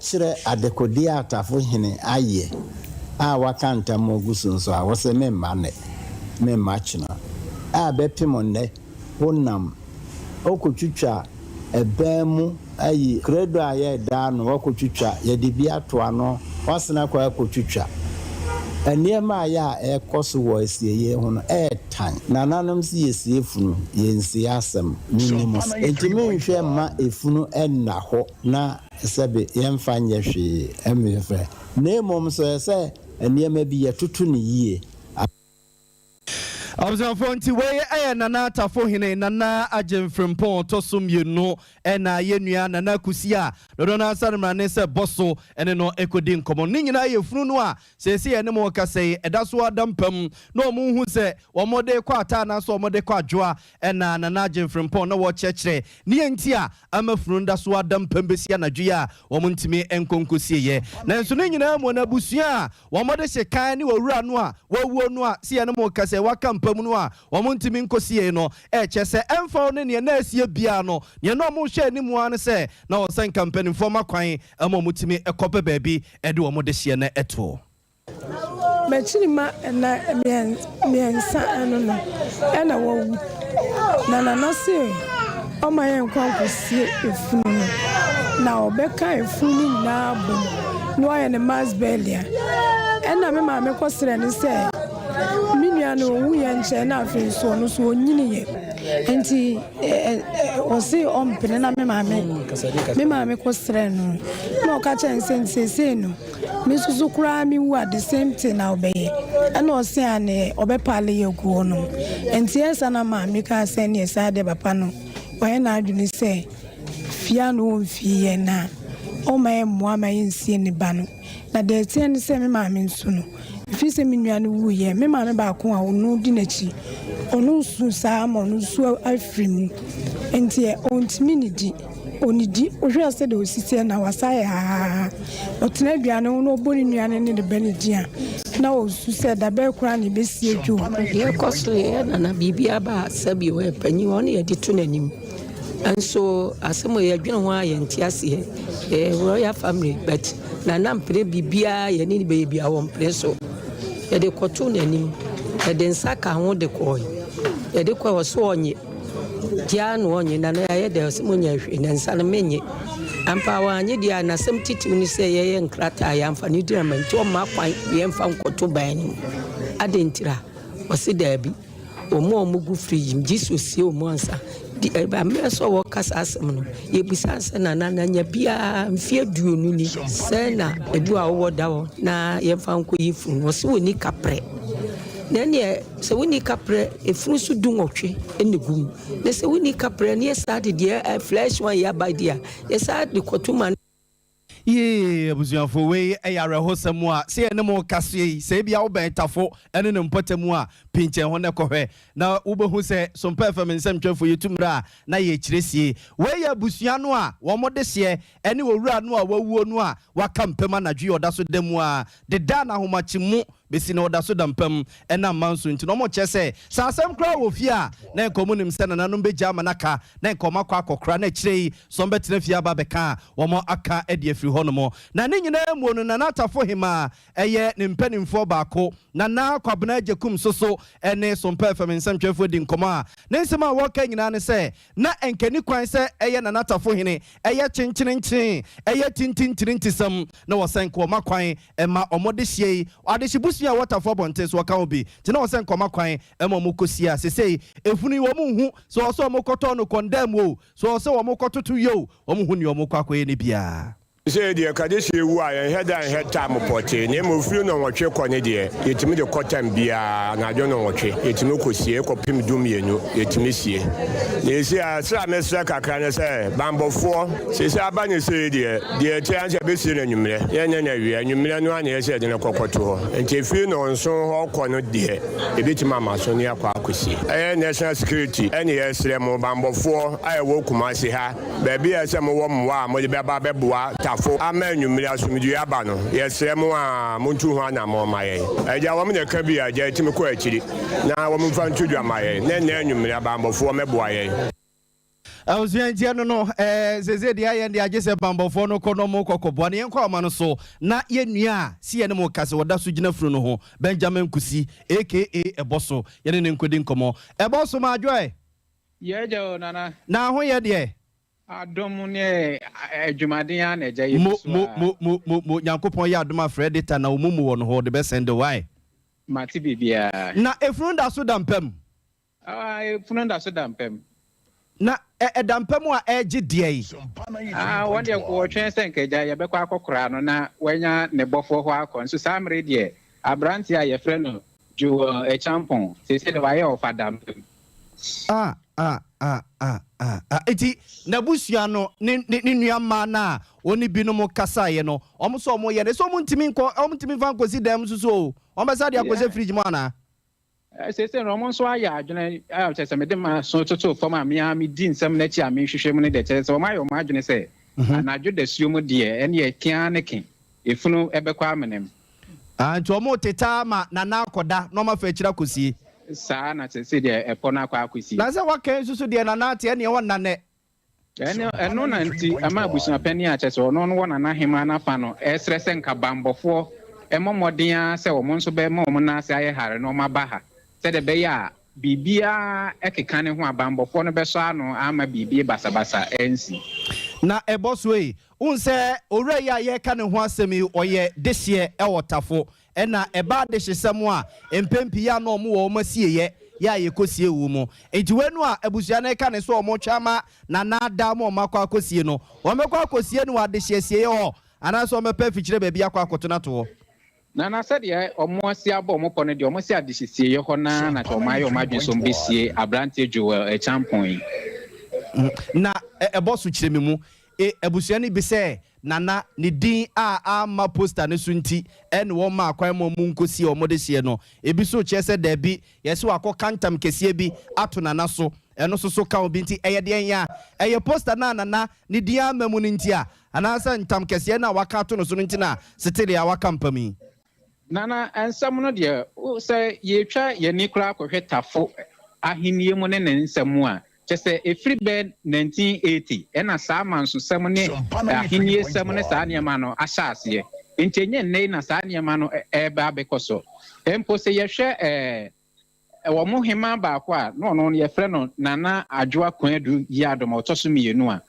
Kyerɛ adekodeɛ a Tafo hene ayɛ a waka ntam agu so nso a, wose memma nnɛ, memma kyena, a bɛpem nnɛ wonam wokotwitwa ɛbɛn mu ayi kredo a yɛda ano, wakotwitwa, yɛde bi ato ano, wasena kɔ akotwitwa. Nneɛma a yɛ a ɛkɔ so wɔ asieie ho no ɛɛtan. Nananom si yɛsie funu, yɛnsie asɛm. Menim enti menhwɛ mma efunu ɛnna hɔ na sɛbe yɛmfa nyɛ hwee ɛmfɛ, na mmom nso ɛsɛ nneɛma bi yɛtoto ne yie. Abusuafoɔ, nti wei ɛyɛ Nana Tafo hene Nana Agyemfirimpɔn ɔtɔ so mmienu, ɛna yɛnua Nana Kusi a dodo no asa no mmrane sɛ bɔ so ɛne no ɛkɔdi nkɔmmɔ. Ne nyinaa yɛ funu no a seesei ɛne mo kasa yi ɛda so ada mpam na ɔmo hu sɛ wɔn de kɔ ata anaasɛ wɔn de kɔ adwoa. Ɛna Nana Agyemfirimpɔn na wɔkyerɛkyerɛ ne yɛn nti a ama funu no da so ada mpam bɛsi anadwo yi a wɔn ntumi nkonkosie. Nanso ne nyinaa mu no, abusua a wɔn de hyɛ kan ne owura no a wɔawuo no a si yɛn mo kasa waka mpam no a wɔn ntumi nkosie no, ɛkyɛ sɛ ɛmfa ne nea na asie biara no, nea na wɔn hwɛ anim ara ne sɛ na wɔsɛ nka mpanimfoɔ ma kwan ama wɔn tumi ɛkɔpɛ baabi ɛde wɔn de hyeɛ no ɛtoɔ. M'akyiri ma ɛna mmiɛnsa ɛno no ɛna wawu, na Nana se ɔma yɛn nkɔ nkɔsie efunu no, na ɔbɛka efunu no nyinaa bom na wayɛ ne mass burial. Ɛna me maame kɔsrɛ ne sɛ me nua no owu yɛ nkyɛn, na afei nso ɔno nso onyini yɛ nti ɔse ɔmpene. Na me maame kɔsrɛ no na ɔka kyerɛ ne sɛ nseesei no me nso so koraa mewu a, the same thing na ɔbɛyɛ. Ɛna ɔse a ne ɔbɛpile yɛ gu hɔ nom. Nti ɛsa na maame kaa sɛ neɛ saa deɛ, papa no ɔyɛ n'adwene sɛ fia no ɔmfie yɛ na ɔma yɛ mmoa ma yɛnsie ne ba no. Na deɛ ɛteɛ ne sɛ me maame nso no, ɛfiri sɛ me nua no wuyɛ, me maame baako a ɔno di n'akyi, ɔno nso saa ma ɔno nso afiri mu, nti ɔntumi ne di onidi. Wohwɛ sɛ deɛ osi teɛ na wasa yɛ haa, ɔtena aduane ho na ɔbɔ ne nua no ne ne ba ne di a, na ɔsu sɛ dabɛn koraa na ɛbɛsi adwo. Deɛ ɛkɔ so yɛ Nana biribi aba a, sɛbi ɔyɛ panyin, ɔne yɛde to n'anim. Nso asɛm a yɛdwene ho a yɛnte aseɛ, yɛyɛ royal family, but Nana mpere biribiara. Yɛne ne bɛyɛ bi a wɔmpere so. Yɛde kɔto n'anim, yɛde nsa ka ho de kɔɔ, yɛde kɔɔ, wɔ so ɔnye gyaa na ɔnye. Nana yɛayɛ dɛ ɔsɛ mo nya hwee na nsa no menye ampa. Wanye deɛ a n'asɛm titiw ne sɛ yɛyɛ nkrataa yɛamfa ne dina ma, nti ɔmma kwan yɛmfa nkɔto ban no mu. Ade ntira ɔse daabi, wɔn a wɔn gu fridge mu gye so sie wɔn ansa di. Ɛba mmerɛ sɛ wɔka saa asɛm no, yɛbusa sɛ Nana nanya biara mfeɛ 20 ni sɛ na edu a wɔwɔ da hɔ na yɛmfa nkɔ yi funu no, ɔsɛ wɔni kaprɛ. Na ɛneɛ sɛ wonni kaprɛ, efunu so 18 ɛna gu mu, na sɛ wonni kaprɛ ne yɛ saa de deɛ ɛ fresh one yɛ aba deɛ a yɛ saa de kɔto ma. Yee, abusuafo, wei ɛyɛ awerɛhosɛm a sɛ yɛne mo kaseɛ yi sɛ ebia wobɛn Tafo ɛne ne mpɔtam a, pinkyɛn hɔ ne kɔhwɛ na wobɛhu sɛ Sompa FM nsɛmtwerɛfoɔ yɛtu mmerɛ a na yɛkyerɛ sie. Wei yɛ abusua no a wɔn de hyeɛ ɛne owura no a wawuo no a waka mpam anadwo yi, ɔda so da mu a deda na ahomakye mu bɛsi na ɔda so da mpam ɛnam ma nso. Nti na ɔmo kyerɛ sɛ asɛm koraa wɔ fie a, na nka ɔmo nim sɛ nananom bɛgya ama n'aka na nka ɔmo akɔ akɔkora na akyire yi sɛ ɔmbɛtena fie aba bɛka a wɔn aka de afiri hɔ nom. Na ne nyinaa mu no, Nana Atafo hemaa ɛyɛ ne mpanimfoɔ baako, Nana Kwabena Agyekum soso, ɛne Sompa FM nsɛmtwerɛfoɔ di nkɔmmɔ a ne nsɛm a wɔka nyinaa ne sɛ na nkani kwan sɛ ɛyɛ Nana Atafo hene ɛyɛ kyenkyerenkyen ɛyɛ tintintirintisɛm na wɔsɛ nka ɔma kwan ɛma ɔmo de hyia yi adehye busua a wɔtafo abɔnten so wɔka ho bi, nti na wɔsɛ nka ɔma kwan ɛma ɔmo kɔsie a sesei efunu yi wɔn nhu sɛ ɔsɛ ɔmo kɔtɔ no kɔndɛm o, sɛ ɔsɛ wɔn kɔtoto yie o, wɔn hu nea ɔmo kɔ akɔyɛ ne biara. Sɛ deɛ kade hyɛ ewu a, yɛnhɛ da nhɛ tam pɔtee, na mmom firi 8 kɔ ne deɛ yɛtumi de kɔ tam biara. Anadwo 8 yɛtumi kɔsie, kɔpem 12 yɛtumi sie. Na ɛsi a srɛ a mesrɛ kakra ne sɛ bambɔfoɔ sɛsi aba ne sei deɛ ɛkyɛ sɛ bɛsie no anwummerɛ, yɛnyɛ no awia. Anwummerɛ no ana ɛsɛ yɛde no kɔkɔto hɔ. Nti ɛfiri 7 hɔ kɔ no deɛ, ɛbɛtumi ama so ne akɔ akɔsie. Ɛyɛ national security ɛne yɛsrɛ mo, bambɔfoɔ a ɛwɔ Kumase ha, baabi a ɛsɛ mowɔ mmoa a mode bɛba bɛboa Tafo ama anwummere asomdue aba no, yɛsrɛ mo a montu ho anammɔn ma yɛn. Agya wɔm na ɛka bi a agya ɛtumi kɔ akyiri na wɔmfa nto dwa ma yɛn na ɛnnɛ anwummere abanbɔfoɔ mɛboa yɛn. Abusua nti ɛno no ɛɛ sese deɛ ayɛ deɛ agye sɛ bambɔfoɔ no kɔ na ɔmo kɔ kɔboa no. Yɛnkɔ ama no so na yɛn nua a si yɛne mo kasa wɔda so gyina funu no ho, Benjamin Kusi aka Ɛbɔ So, yɛne ne nkɔdi nkɔmɔ. Ɛbɔ So ma adwoɛ. Yɛ agya o Nana. Na ho yɛ deɛ. Adom ne adwumaden ara na agya yɛ Mo gu so mo a. mo mo mo mo Nyankopɔn yɛ adom a frɛ data na wo mo mu wɔ no hɔ ɔde bɛ sɛnde why. Mate biribiara. Na efunu da so da mpa mu. Ah, efunu da so da mpa mu. Na ɛda mpa mu a ɛregye deɛn? Ah, wɔn deɛ wɔtwɛn sɛ nka agya yɛbɛkɔ akɔkora no na wanya ne bɔfoɔ hɔ akɔ. Nso saa mmerɛ yi deɛ, aberanteɛ a yɛfrɛ no Joel Acheampong, seesei deɛ wayɛ ɔfa da mpa mu. Ah, ah, ah, ah, ah, ah. Enti n'abusua no, ne, ne, ne nua mmaa no a wɔne binom kasaeɛ no, wɔn nso wɔyɛ no. Sɛ wɔntumi nkɔ, wɔntumi mfa nkɔsi dan mu nso so o, wɔbɛsa de akɔhyɛ Yeah. fridge mu anaa? Seesei no, wɔn nso ayɛ adwene a kyerɛ sɛ mede m'aso totoo fam a me ara medi nsɛm no akyi a merehwehwɛ mu no deɛ, kyerɛ sɛ wɔayɛ wɔn adwene sɛ anadwo dasuo mu deɛ, ɛnneɛ ke ara ne ke, efunu bɛkɔ amena mu. Ah, nti wɔretete ara ma Nana akɔda na wɔafa akyiri akɔsie. Saa na seesei deɛ ɛpɔ no akɔ akɔsie. Na sɛ wɔaka yi nso so deɛ Nana ate, ɛnneɛ ɔnna nnɛ. Ɛno ɛno na nti ɛma abusuapanin a kyerɛ sɛ ɔno no wɔ Nana Hemaa no afa no resrɛ sɛ nka banbɔfoɔ mmɔ mmɔden ara sɛ wɔn nso bɛma wɔn nan ase ayɛ hare na wɔaba ha sɛdeɛ ɛbɛyɛ a biribiara ɛkeka ne ho a banbɔfoɔ no bɛsɔ ano amma biribi basabasa ansi. Na ɛbɔ so ei, wohu sɛ owura yi a yɛreka ne ho asɛm yi ɔyɛ dehyeɛ wɔ Tafo Ɛna ɛba adehyesɛm a, mpɛn pii a na wɔn wɔ wɔn asieeɛ yɛ a yɛkɔsie wɔ mu. Nti wei no a abusua no reka ne sɛ wɔretwɛn ama Nana ada ama wɔn akɔ akɔsie no, wɔbɛkɔ akɔsie no wɔ adehye asieeɛ hɔ anaasɛ wɔbɛpɛ afikyire baabi akɔ akɔto no ato hɔ? Nana, sɛdeɛ wɔn asi abɔ wɔn pɔ no deɛ, wɔse adehyesieeɛ hɔ no ara na kyɛ wɔn ayɛ wɔn adwene sɛ wɔbɛsie aberanteɛ Joel Acheampong yi. Na ɛbɔ so kyerɛ me mu E Abusua no bi sɛ Nana ne din a amma poster no so nti ne wɔn maa kwan ma wɔn nkosie wɔn dehyeɛ no. Ebi nso rekyerɛ sɛ daabi, yɛse wakɔ ka ntam kɛseɛ bi ato Nana so. Ɛno nso so ka ho bi nti ɛyɛ deɛn a? Ɛyɛ poster no a Nana ne din amma mu no nti a? Anaasɛ ntam kɛseɛ no a waka ato no so no nti na Setele a waka mpam yi? Nana, nsɛm no deɛ, sɛ yɛtwa yɛn ani koraa kɔhwɛ Tafo ahennie mu ne ne nsɛm mu a, kyerɛ sɛ ɛfiri bɛ 1980 ɛna saa mansosɛm ne ahenniesɛm ne saa nneɛma no ahyɛ aseɛ. Nti ɛnyɛ nnɛ yi na saa nneɛma no ɛreba abɛkɔ so. Mpo sɛ yɛhwɛ wɔn hemaa baako a na ɔno no yɛfrɛ no Nana Adwoa Konadu Yiadom a ɔtɔ so mmienu a,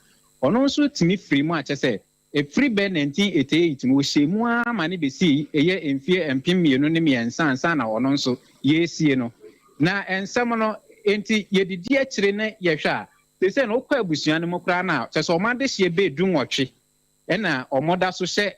ɔno nso tumi firi mu a kyerɛ sɛ Ɛfiri bɛ 1988 no, wɔhyɛɛ mu ara ma no bɛsii ɛyɛ mfeɛ 2003 ansa na ɔno nso yɛresie no. Na nsɛm no nti yɛdidi akyire na yɛhwɛ a, seesei no wokɔ abusua no mu koraa no a, kyerɛ sɛ wɔn adehyeɛ bɛɛ dunwɔtwe na wɔda so hyɛ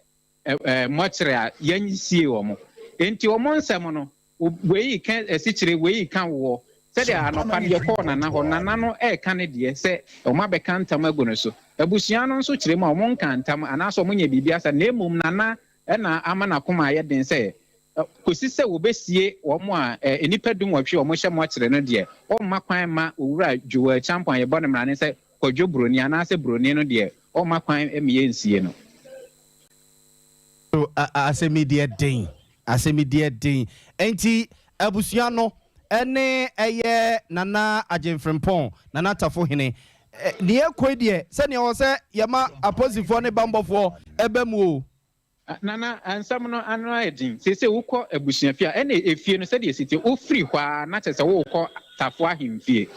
mmɔkyere a yɛnsiee wɔn. Enti wɔn nsɛm no, Wei reka asikyire, wei reka woɔ. Sɛdeɛ anɔpa no yɛkɔɔ Nana hɔ, Nana no reka ne deɛ sɛ wɔabɛka ntam agu no so. Abusua no nso kyerɛ mu a, wɔnkaa ntam anaasɛ wɔnyɛɛ biribi asa, na mmom Nana na ama n'akoma ayɛ den sɛ kɔsi sɛ wɔbɛsie wɔn a nnipa dunwɔtwe a wɔhyɛ mɔkyere no deɛ, ɔmma kwan mma Owura Joel Acheampong a yɛbɔ no mmrane sɛ Kwadwo Broni anaasɛ Broni no deɛ, ɔmma kwan mma yɛnsie no. So asɛm yi deɛ den. Asɛm yi deɛ den. Enti abusua no ne ɛyɛ Nana Agyenfrempɔn, Nana Tafohene. Nea ɛkɔ yi deɛ, sɛnea ɛwɔ sɛ yɛma apolisifoɔ ne bammɔfoɔ ba mu o. Nana, nsɛm no ano ayɛ den. Seesei wokɔ abusuafie a, ɛnna efie no sɛdeɛ ɛsi te, wofiri hɔ ara na kyerɛ sɛ worekɔ Tafo ahemfie.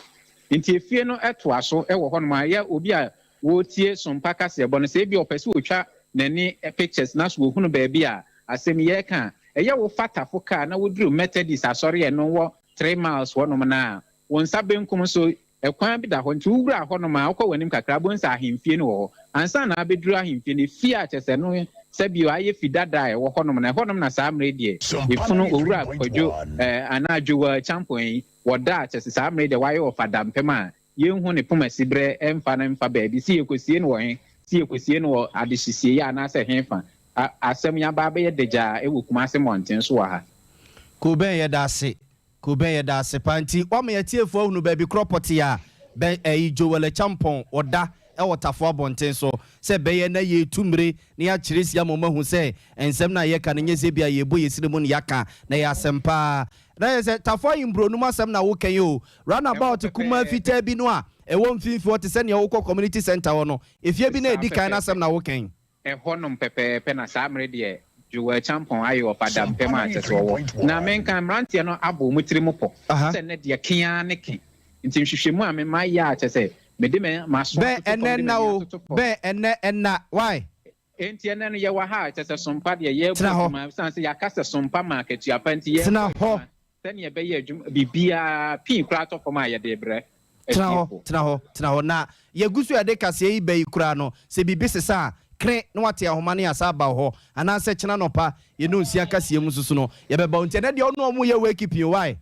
Nti efie no toa so wɔ hɔnom a, ɛyɛ obi a wɔretie Sompa kaseɛbɔ no, sɛ ebia ɔpɛ sɛ ɔtwa n'ani pictures na so ɔhunu baabi a asɛm yi yɛreka a, ɛyɛ wo fa Tafo car na woduru Methodist asɔre a ɛno wɔ 3 miles hɔnom no a, wo nsa benkum so ɛkwan bi da hɔ, nti wowura hɔnom a wokɔ w'anim kakra wobɛhu sɛ ahemfie no wɔ hɔ. Ansa na abɛduru ahemfie no, efie a kyerɛ sɛ ɛno sɛbio ayɛ fi dada a ɛwɔ hɔnom no, ɛhɔnom na saa mmerɛ yi deɛ efunu Owura Kwadwo eh, anaa Joel Acheampong yi wɔda a kyerɛ sɛ saa mmerɛ yi deɛ wayɛ ɔfadampem a Yenhu ne poma siberɛ mfa no mfa baabi, se yɛkɔsie no wɔ he, se yɛkɔsie no wɔ adehyesieɛ anaasɛ hefa. A, asɛm yi aba abɛyɛ dagyaa wɔ Kumase mmɔnten so wɔ ha. Koben yɛda ase Koben yɛda ase paa nti woama yɛatiefoɔ ahunu baabi korɔ pɔtee a bɛ ɛyi Joel Acheampong ɔda wɔ Tafo abɔnten so sɛ ɛbɛyɛ na yɛretu mmire na yɛakyerɛ si ama wɔahu sɛ nsɛm no a yɛka no nyɛ sɛ ebia yɛrebɔ yɛn siri mu na yɛaka na ɛyɛ asɛm paa. Na yɛ sɛ Tafo Ayimbro no mu asɛm na woka yi o, run Ɛhɔ about kumaa pɛpɛɛpɛ. fitaa bi no a. ɛwɔ mfimfini hɔ te sɛ nea wokɔ community center hɔ no, efie bi na Saa edi kan pɛpɛɛpɛ. n'asɛm na wokan. Ɛhɔnom pɛpɛɛpɛ na saa mmere deɛ Joel Champon ayɛ ɔfa da mpam a kyɛ sɛ ɔwɔ. Na menka mmeranteɛ no abɔ wɔn tiri mu pɔ sɛ nnɛ deɛ ke ara ne ke. Nti nhwehwɛmu a mema yɛ a kyɛ sɛ mede me m'aso Bɛn atoto fam ɛnɛ de nna m'ani o, atoto fam. bɛn ɛnɛ nna, why? Enti ɛnnɛ no yɛwɔ ha a kyɛ sɛ sompa deɛ yɛrebɔ Tena hɔ. adwuma ɛsiane sɛ yɛaka sɛ sompa ma akatua pa nti yɛrebɔ Tena hɔ. adwuma sɛnea ɛbɛyɛ adwuma biribiara pii koraa tɔ fam a yɛde rebrɛ Tena hɔ, atiefo. tena hɔ, tena hɔ. Na yɛgu so a yɛde kaseɛ yi ba yi koraa no, sɛ biribi sesa a, kre na woate ahoma no yɛasan aba wo hɔ. Anaasɛ kyena anɔpa yɛne wo nsia kaseɛ mu nso so no, yɛbɛba wo. Nti ɛnnɛ deɛ wo ne wɔn yɛ wake keeping o, why?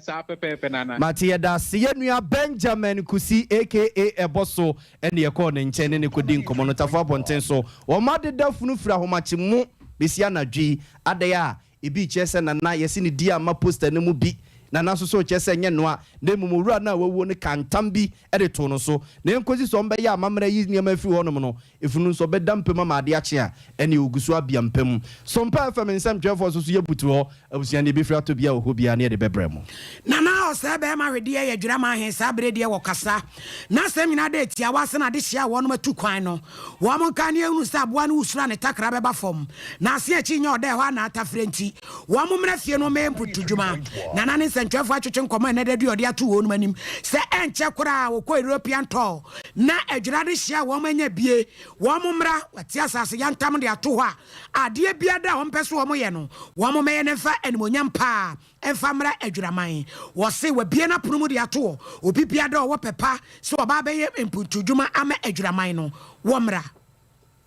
Saa pɛpɛɛpɛ Nana. Mate yɛdase yɛ nua Benjamin Kusi aka Ɛbɔso ɛne yɛkɔɔ ne nkyɛn ne no kɔdii nkɔmmɔ no Tafo abɔnten so. Wɔn adeda funu firi ahomakye mu bɛsi anadwo yi. Adɛn a ebi rekyerɛ sɛ Nana yɛse ne din amma poster no mu bi. Nana nso so rekyerɛ sɛ ɛnyɛ noa na mmom owura no a wawuo no kaa ntam bi de too no so. Na ɛnkɔsi sɛ wɔbɛyɛ amammerɛ ayi nneɛma afiri hɔnom no, Efunu nso, ɔbɛda mpa mu ama ade akye a, ɛnneɛ ɔgu so abea mpa mu. Sompa FM nsɛmtwerɛfoɔ nso so yɛbutu hɔ. Abusua, deɛ ɛbɛfiri atɔ biara wɔ hɔ biara ne yɛde bɛbrɛ mo. Nana ɔsɛɛ bɛɛma hwedeɛ yɛ dwira ma he saa berɛ deɛ wɔ kasa n'asɛm nyinaa dɛ tiawa sene adehyeɛ a wɔnom atu kwan no wɔn nka ne ahunu sɛ aboa no wusuro a ne takra bɛba fam na ase akyi nyɛ ɔdɛ hɔ a na atafrɛ nti wɔn mmra fie no mmɛyɛ mpuntudwuma Nana ne nsɛntwerɛfoɔ atwetwe nkɔmmɔ ɛnɛ da du a ɔde ato wɔnom anim sɛ ɛnkyɛ koraa wɔkɔ European tour Na adwira de hyɛ a wɔn anya bie, wɔn mmra, wɔate asase yantam de ato hɔ a, adeɛ biada a wɔn pɛ so wɔn yɛ no, wɔn mmɛyɛ no mfa animuonyam paa mfa mmra adwiraman. Wɔse wɔabue n'apono mu de ato hɔ, obi biada a ɔwɔ pɛ pa sɛ ɔba abɛyɛ mpuntudwuma ama adwiraman no, wɔmmra.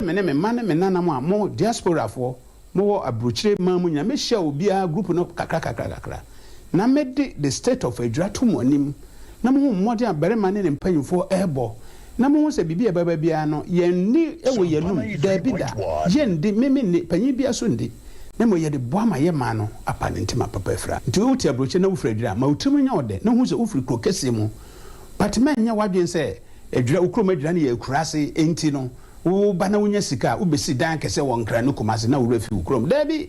Me ne me mma ne me nananom a mo diasporafoɔ mo wɔ abrokyire man mu nyinaa mɛhyia obiara group no kakra kakra kakra na mɛde the state of Adwira to mo anim na mo hu mmɔden a barima ne ne mpanyinfoɔ ɛrebɔ na mo hu sɛ biribi a ɛbɛba biara no yɛn nni wɔ yɛn anum daabi da yɛn ndi me me nni panyin biara so ndi na mmom yɛde boa ma yɛ man no apa ne ntoma papa afira nti wo te abrokyire na wo firi Adwira ma wo tirim nyɛ wo dɛ na hu sɛ wo firi kuro kɛseɛ mu but mɛnyɛ w'adwene sɛ Adwira, wo kurom adwira no yɛ akuraase enti no wo ba na wonya sika a wobɛsi dan akɛseɛ wɔ Nkran ne Kumase na wo werɛ afi wo kurom? Daabi!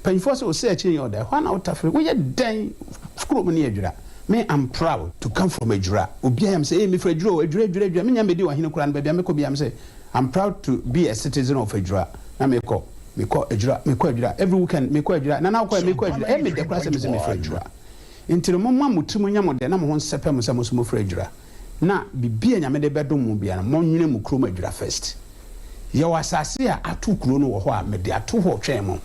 Mpanyinfoɔ se ose akyiri nyɛ ɔda, ɛhɔ ara na wo tafere, woyɛ dɛn kurom ne adwira? Me am proud to come from adwira, obiara yɛ me sɛ ee mefiri adwira o, adwira adwira adwira, menya mmɛdi ɔhene koraa no baabi a mekɔ biara me se am proud to be a citizen of adwira na mekɔ, mekɔ adwira, mekɔ adwira, every weekend mekɔ adwira, nana wokɔ ɛ mekɔ adwira, ɛyɛ me dɛ koraa sɛ mese mefiri adwira. Nti no momma mo tirim nyɛ mo dɛ na mo ho nsɛpɛ mo sɛ mo nso mofiri adwira. Na biribi a Nyame de bɛdom mo biara no, monnwene mo kurom adwira first. Yɛwɔ asase a ato kuro no wɔ hɔ a mede ato hɔ twɛn mo.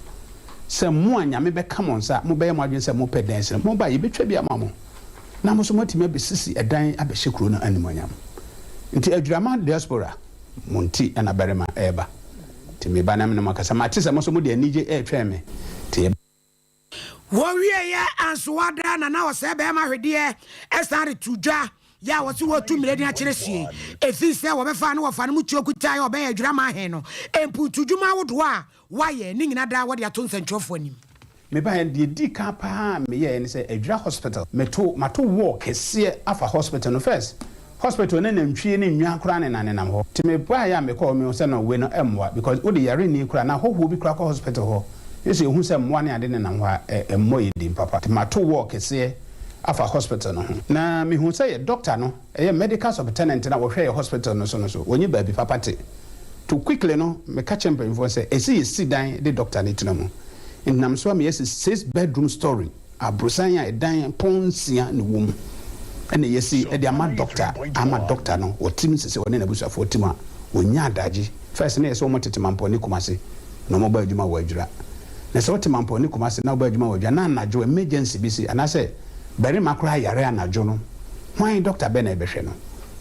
Sɛ mo a Nyame bɛka mo nsa, mobɛyɛ mo adwene sɛ mopɛ dan si no, moba a, yɛbɛtwa bi ama mo, na mo nso moatumi abɛsisi ɛdan abɛhyɛ kuro no animuonyam. Nti Adwirama Diaspora, mo nti na barima reba. Nti meba na me ne mo akasa. Mate sɛ mo nso mode anigye retwɛn me. Nti yɛbɛ. Wɔwieeɛ ansoa daa na na ɔsɛe bɛrima hwedeɛ san de to dwa yɛ a wɔse wɔretu mmerɛ din akyerɛ sie ɛfiri sɛ wɔbɛfaa ne wɔfa no mu tuo kutaeɛ a ɔbɛyɛ adwiraman he no mpuntudwuma ahodoɔ a wayɛ ne nyina daa wɔde ato nsɛntwerɛfoɔ anim. Mebaeɛ no, deɛ ɛdii kan pa ara a meyɛeɛ ne sɛ Adwira Hospital, meto, mato wall kɛseɛ afa hospital no first. Hospital no nantwie ne nnwan koraa nenanenam hɔ. Nti mebaeɛ a mekɔɔ hɔ mehu sɛ no wei no ɛmmoa because wode yareni koraa anaa hɔhoɔ bi koraa kɔ hospital hɔ ne sɛ yɛhu sɛ mmoa ne ade nenam hɔ a ɛmmɔ yɛ din papa. Nti mato wall kɛseɛ afa hospital no ho. Na mehu sɛ yɛ doctor no ɛyɛ medical superintendent no a ɔhwɛ yɛ hospital no so no so ɔnyi baabi papa te. Nti quickly no meka kyerɛɛ mpanyinfoɔ no sɛ ɛsɛ yɛsi dan de doctor no tena mu. Nti nam so ama yɛasi 6 bedroom story. Aborosan a ɛdan pon nsia na ɛwɔ mu na yɛasi de ama dɔkta ama dɔkta no ɔte mu sese ɔne n'abusuafoɔ te mu a ɔnya adagye. First na yɛ sɛ wɔn tete Mampɔn ne Kumasi na wɔn ba adwuma wɔ Adwira. Na sɛ wote Mampɔn ne Kumasi na woba adwuma wɔ Adwira na anadwo emergency bi si anaasɛ barima koraa yare anadwo no hwan dɔkta bɛn na ɛbɛhwɛ no?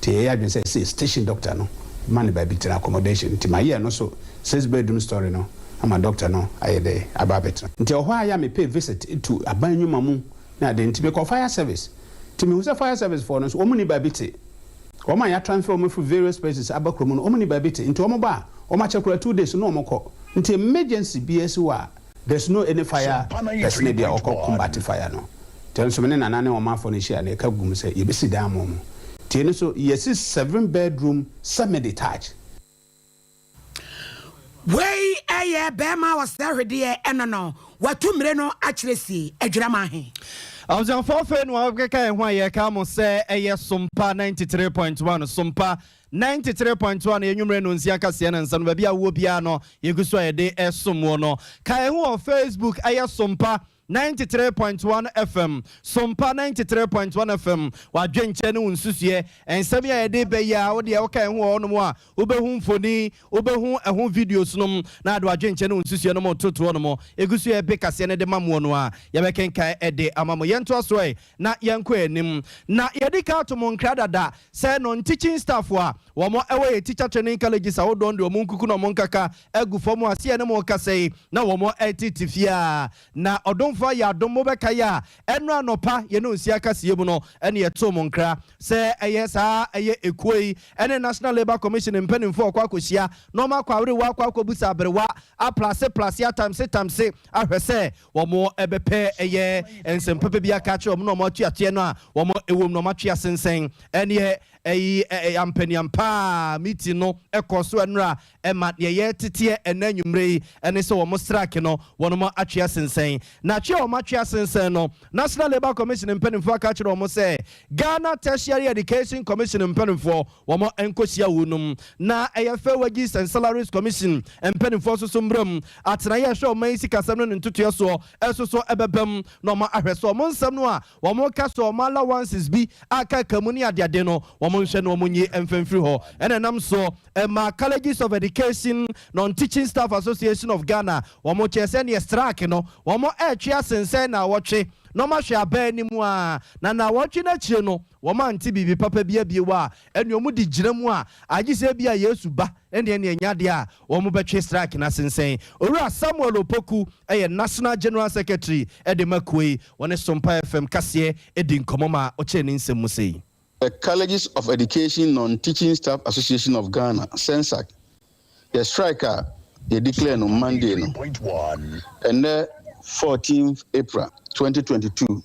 Nti yɛyɛ adwene sɛ ɛsɛ station dɔkta no ma no baabi tena accommodation nti mayɛ ɛno so 6 bedroom story no ama doctor no ayɛ dɛ aba abɛtena. Nti ɛwɔ hɔ a yɛ a me pay visit to aban nnwuma mu ne ade nti mekɔ fire service nti mehu sɛ fire service foɔ no nso wɔn nni baabi te. Wɔn a yɛ transfer wɔn afiri various places aba kurom no wɔn nni baabi te nti wɔn ba a wɔn akyɛ koraa 2 days na wɔn kɔ. Nti emergency biara si hɔ a there's no any fire person bi a ɔkɔ combat fire no. Nti ɛno nso me ne Nana ne ɔmanfoɔ no hyia na yɛka gu mu sɛ yɛbɛsi dan ama wɔn. Nti ɛno nso yɛasi 7 bedroom semi detached. Wei yɛ bɛɛma a ɔsɛe hwedeɛ ɛno no watu mmire no akyerɛ sie adwiraman he. Abusuafoɔ afei na wɔbɛkeka yɛn ho a yɛka mo sɛ ɛyɛ Sompa 93.1 Sompa 93.1 yɛn nwummerɛ no nsia kaseɛ no nsa no baabi a wowɔ biara no yɛgu so a yɛde ɛsom wɔ no ka yɛn ho wɔ Facebook ɛyɛ Sompa 93.1 FM Sompa 93.1 FM wadwenkyɛ ne wo nsusuɛ nsɛm yi a yɛde bɛyi a wodeɛ woka yɛn ho wɔ hɔnom a Wobɛhu mfoni, wobɛhu ɛho videos nom, na ade w'adwenkyɛ ne wo nsusuɛ nom retoto hɔ nom. Ɛgu so yɛbe kaseɛ no de ma moɔ no a, yɛbɛkenkan de ama mo. Yɛntoa so ɛ na yɛnkɔ anim. Na yɛadi kan ato mo nkra dada sɛ non-teaching staff a wɔn wɔ yɛn teacher training colleges ahodoɔ no de wɔn nkuku na wɔn nkaka agu fam a sɛ yɛne mo rekasa yi na wɔn retete fie a na ɔdomfoɔ ayɛ adom mobɛkae a ɛno anɔpa yɛne onsia kaseɛ mu no ɛne yɛtoo mo nkra sɛ ɛyɛ saa ɛyɛ ekuo yi ɛne National Labour Commission mpanimfoɔ rekɔ akɔhyia na wɔn akɔ awerewa akɔ akɔbusa aberewa aplase plase atamse tamse ahwɛ sɛ wɔn ɛbɛpɛ ɛyɛ nsɛm papa bi aka akyerɛ wɔn na wɔn atuateɛ no a wɔn ɛwɔ mu na wɔn atwe asensɛn ɛneɛ ɛyi ɛyɛ ampaniampaa meeting no ɛkɔ so ɛnora Ɛma deɛ yɛreteteɛ ɛnnɛ anwummerɛ yi ne sɛ wɔn strike no wɔnom atwe asensɛn. Na twe a wɔn atwe asensɛn no, National Labour Commission mpanimfoɔ aka akyerɛ wɔn sɛ Ghana Tertiary Education Commission mpanimfoɔ wɔn nkɔhyia wɔnom. Na ɛyɛ Fair Wages and Salaries Commission mpanimfoɔ nso so mmra mu. Atenaeɛ a ɛhwɛ ɔman yi sikasɛm ne ne ntotoeɛ soɔ nso so bɛba mu na wɔn ahwɛ sɛ wɔn nsɛm no a wɔka sɛ wɔn allowances bi a aka mu ne adeade no wɔn nhwɛ na wɔn nyi mfa mfiri hɔ. Ɛna ɛnam soɔ ɛmaa Colleges of Education Non-Teaching Staff Association of Ghana wɔn kyerɛ sɛ neɛ strike no wɔn ɛretwe asensɛn naawɔtwe na wɔn ahwɛ aba anim a na naawɔtwe no akyire no wɔn ante biribi papa bi abio a ɛneɛ wɔn de gyina mu a agye sɛ ebia Yesu ba ɛneɛ neɛ ɛnyɛ adeɛ a wɔn bɛtwe strike no asensɛn. Owura Samuel Opoku yɛ National General Secretary de ma kuo yi, wɔne Sompa FM kaseɛ di nkɔmmɔ ma ɔkyerɛ ne nsɛm mu sei. The Colleges of Education Non-Teaching Staff Association of Ghana, CENTSAG, yɛ strike a yɛ declare no Monday no, ɛnnɛ fourteenth April, 2022,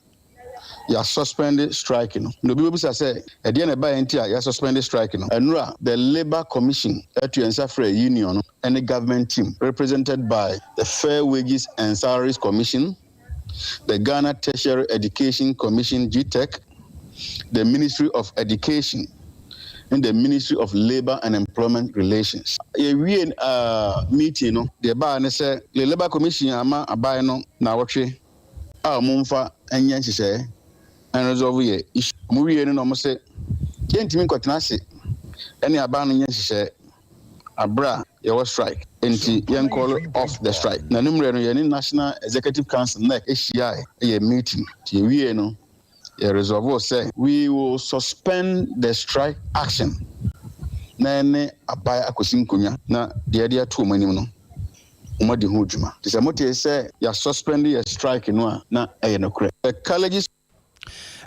yɛasuspɛnde strike no. Na obi bɛbisa sɛ, ɛdeɛn na ɛbaeɛ nti a yɛasuspɛnde strike no? Ɛnora, the Labour Commission atu yɛn nsa frɛɛ union no ne government team represented by the Fair Wages and Salaries Commission, the Ghana Tertiary Education Commission, GTEC, the Ministry of Education, ne the Ministry of Labour and Employment Relations. Yɛwiee meeting no, deɛ ɛbaeɛ ne sɛ, the Labour Commission ama aban no nnawɔtwe a ɔmo nfa nyɛ nhyehyɛɛ nresolve yɛ issue. Ɔmo wiee no na ɔmo se yɛntumi nkɔtena ase ɛne aban no nyɛ nhyehyɛɛ aberɛ a yɛwɔ strike nti yɛn call off the strike. Na ne mmerɛ no yɛne National Executive Council, nec, hyiae yɛɛ meeting nti yɛwiee no yɛ resolve sɛ we will suspend the strike action na yɛne aban akɔsi nkonwa na deɛ yɛde ato ɔmo anim no wɔadi ho dwuma. Nti sɛ motee sɛ yɛasuspɛnde yɛ strike no a, na ɛyɛ nokorɛ. The colleges.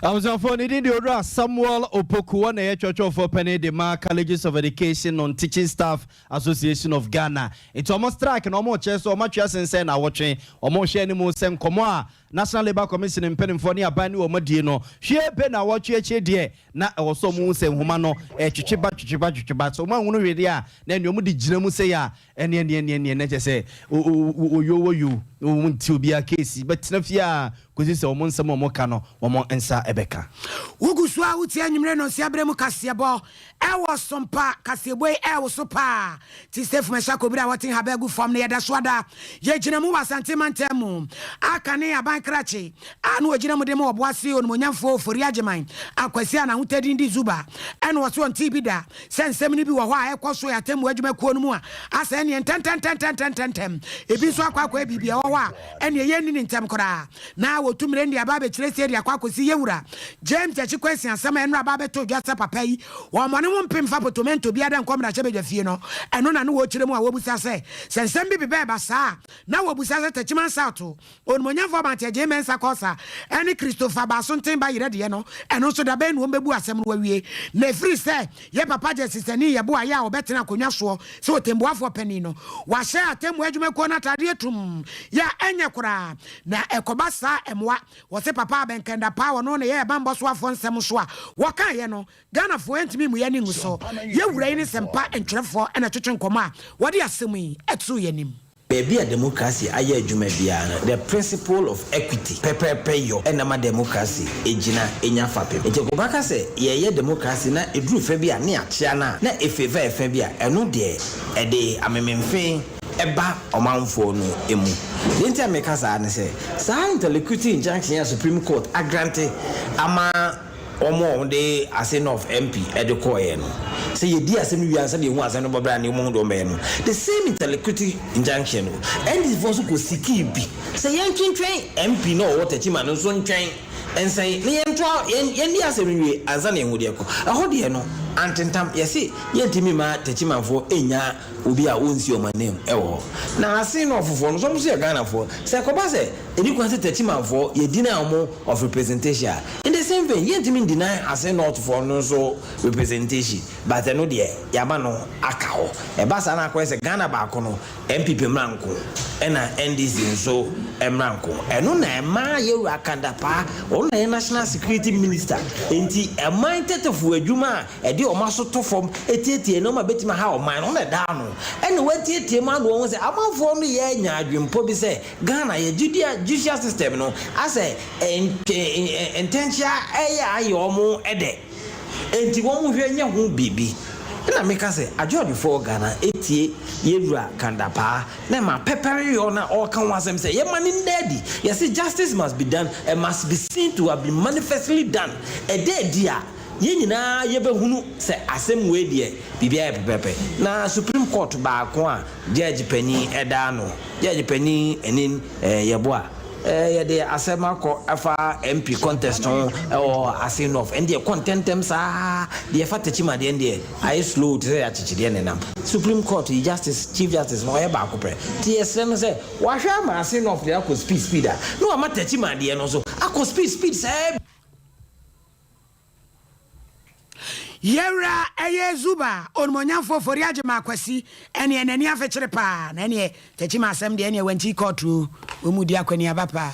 Abusuafoɔ, ne din de Owura Samuel Opoku, ɔna ɛyɛ twerɛtwerɛfoɔ panin de ma Colleges of Education Non-Teaching Staff Association of Ghana. Nti wɔn strike no wɔn rekyerɛ sɛ wɔn atwe asensɛn naawɔtwe. Wɔn rehwɛ anim sɛ nkɔmmɔ a National Labour Commission mpanimfoɔ ne aban ne wɔn adie no, hwie bɛ naawɔtwe akyire deɛ na ɛwɔ sɛ wɔn hu sɛ nhoma no ɛretwetwe ba twetwe ba twetwe ba. Sɛ wɔn anhunu hwee deɛ a, na ɛnneɛ wɔn de gyina mu sei a, Ɛneɛ neɛ neɛ neɛ na kyerɛ sɛ oyo wɔ yo wɔn nti obiara keesi bɛtena fie a kɔsi sɛ wɔn nsɛm a wɔn ka no wɔn nsa bɛka. Wogu so a wotie anwummere nnɔnsia berɛ mu kaseɛbɔ ɛwɔ Sompa. Kaseɛbɔ yi ɛrewoso paa te sɛ fumɛhyɛ akɔbiri a wɔte nhaba agu fam no. Yɛda so ada yɛgyina mu wɔ Asante mantam mu. Akane aban krakye a na ɔgyina mu de ma Ɔboase Onimonyamfoɔ Ofori Agyeman Akwasi a n'ahotadin de Zuba ɛna ɔse ɔntee bi da Sɛ nsɛm no bi wɔ hɔ a ɛkɔ so wɔ atemmu adwumakuo no mu a, asɛ ɛneɛ ntɛntɛntɛntɛntɛntɛm. Ebi nso akɔ akɔyɛ biribi a ɛwɔ hɔ a, ɛneɛ yɛnni no ntɛm koraa. Na wɔtu mmerɛ de aba abɛkyerɛ sie de akɔ akɔsi yɛn wura James Gyakye Quayson asɛm a ɛnora aba abɛtɔ dwa sɛ papa yi wɔmmɔ ne ho mpem mfa potomento biara da nkɔ mmarahyɛbadwa fie no, ɛno na ne wɔrekyerɛ mu a wɔbusa sɛ, sɛ nsɛm bi beba ɛba saa a, na wɔbusa sɛ Techiman South Onimuonyamfo Aberanteɛ Jay Mensah Korsah ne Christopher Baasonten ba yerɛ deɛ no, ɛno nso da bɛn na wɔbɛbu asɛm no awie? Na ɛfiri sɛ yɛ papa Justice Anin Yeboah yɛ a ɔbɛtena akonnwa soɔ sɛ ɔtɛmbuafoɔ panin no, wahyɛ atemmuo adwumakuo no ataadeɛ tumm yɛ a ɛnyɛ koraa. Na ɛkɔba saa a ɛmmoa. Wɔse Papa Abɛnkɛnda paa ɔno na ɛyɛ yɛ banbɔ soafoɔ nsɛm nso a wɔkaeɛ no, Ghanafoɔ yɛntumi mmu yɛn ani ngu so. Yɛ wura yi ne sɛmpa ntwerɛfoɔ na ɛtwetwe nkɔmmɔ a wɔde asɛm yi too yɛn anim. Baabi a demokrasi ayɛ adwuma biara no, the principle of equity, pɛpɛɛpɛ yɔ na ɛma demokrasi gyina nya fapem. Enti ɛkɔba ka sɛ yɛreyɛ demokrasi na ɛduru fɛ bi a ne yɛakyea no a, na ɛfavour ɛfã bi a, ɛno deɛ ɛde amememfe ba ɔmanfoɔ no mu. Deɛ nti a meka saa ne sɛ, saa interlocutory injunction yi a Supreme Court agrante ama wɔn a wɔde Ase North MP de kɔeɛ no, sɛ yɛdi asɛm no wie ansa na yɛhu asɛm no bɔberɛ a na wɔhu deɛ wɔbɛyɛ no, the same interlocutory injunction no, NDC foɔ nso kɔ sikii bi sɛ yɛntwentwɛn MP no a ɔwɔ Techiman no nso ntwɛn nsɛn na yɛntoa, yɛn, yɛndi asɛm no nwie ansa na yɛhu deɛ ɛkɔ. Ɛhɔ deɛ no, antentam, yɛse yɛntumi mma Techimanfoɔ nnya obi a ɔnsi wɔn anim wɔ hɔ. Na Ase North foɔ no nso, wɔn nso yɛ Ghanafoɔ, sɛ ɛkɔba sɛ Ɛni kwan sɛ Techimanfoɔ yɛ deny wɔn of representation a, in the same vein yɛntumi ndeny Ase Northfoɔ no nso representation but ɛno deɛ yɛama no aka hɔ. Ɛba saa na akɔyɛ sɛ Ghana baako no NPP mmra nko ɛna NDC nso mmra nko. Ɛno na ɛma yɛwura Kandapaa, ɔno na ɛyɛ National Security Minister, enti ɛman tɛtɛfoɔ adwuma a ɛde wɔn aso to fam tietie nneɛma a ɛbɛtumi aha ɔman no, ɔno na ɛda ano. Ɛna watietie mu ama wɔahu sɛ amanfoɔ no yɛ anya adwempɔ bi sɛ Ghana yɛ judicial system no asɛ ntɛnkyea ɛyɛ ayɛ wɔn dɛ enti wɔn hwɛ nyɛ ho biribi ɛna meka sɛ adwoadwofoɔ Ghana ɛtie yɛwura Kandapaa na ɛma pɛpɛreyɔ na ɔka ho asɛm sɛ yɛma no nda adi yɛse justice must be done and must be seen to have been manifestly done ɛda adi a yɛn nyinaa yɛbɛhunu sɛ asɛm wei deɛ biribiara yɛ pɛpɛpɛ na supreme court baako a Judge panin da ano. Judge panin anin yɛboa. Yɛde asɛm akɔ ɛfa MP contest ho ɛwɔ Ase North. Ɛndeɛ ɛkɔ ntɛntɛm saa. Deɛ ɛfa Techiman deɛ ɛndeɛ ayɛ slow te sɛ akyekyedeɛ na ɛnam. Supreme Court yi Justice, Chief Justice no ɔyɛ baako pɛ. Nti yɛsrɛ no sɛ wahwɛ ama Ase North deɛ akɔ speed speed a na wama Techiman deɛ no nso akɔ speed speed saa bi. Yɛwura ɛyɛ Zuba onimonyamfoɔ Ofori Agyemang Akwasi ɛneɛ n'ani afekyere paa na ɛneɛ Tekyima asɛm deɛ ɛneɛ wankyi kɔɔto o, wɔn mu di akwaniaba paa.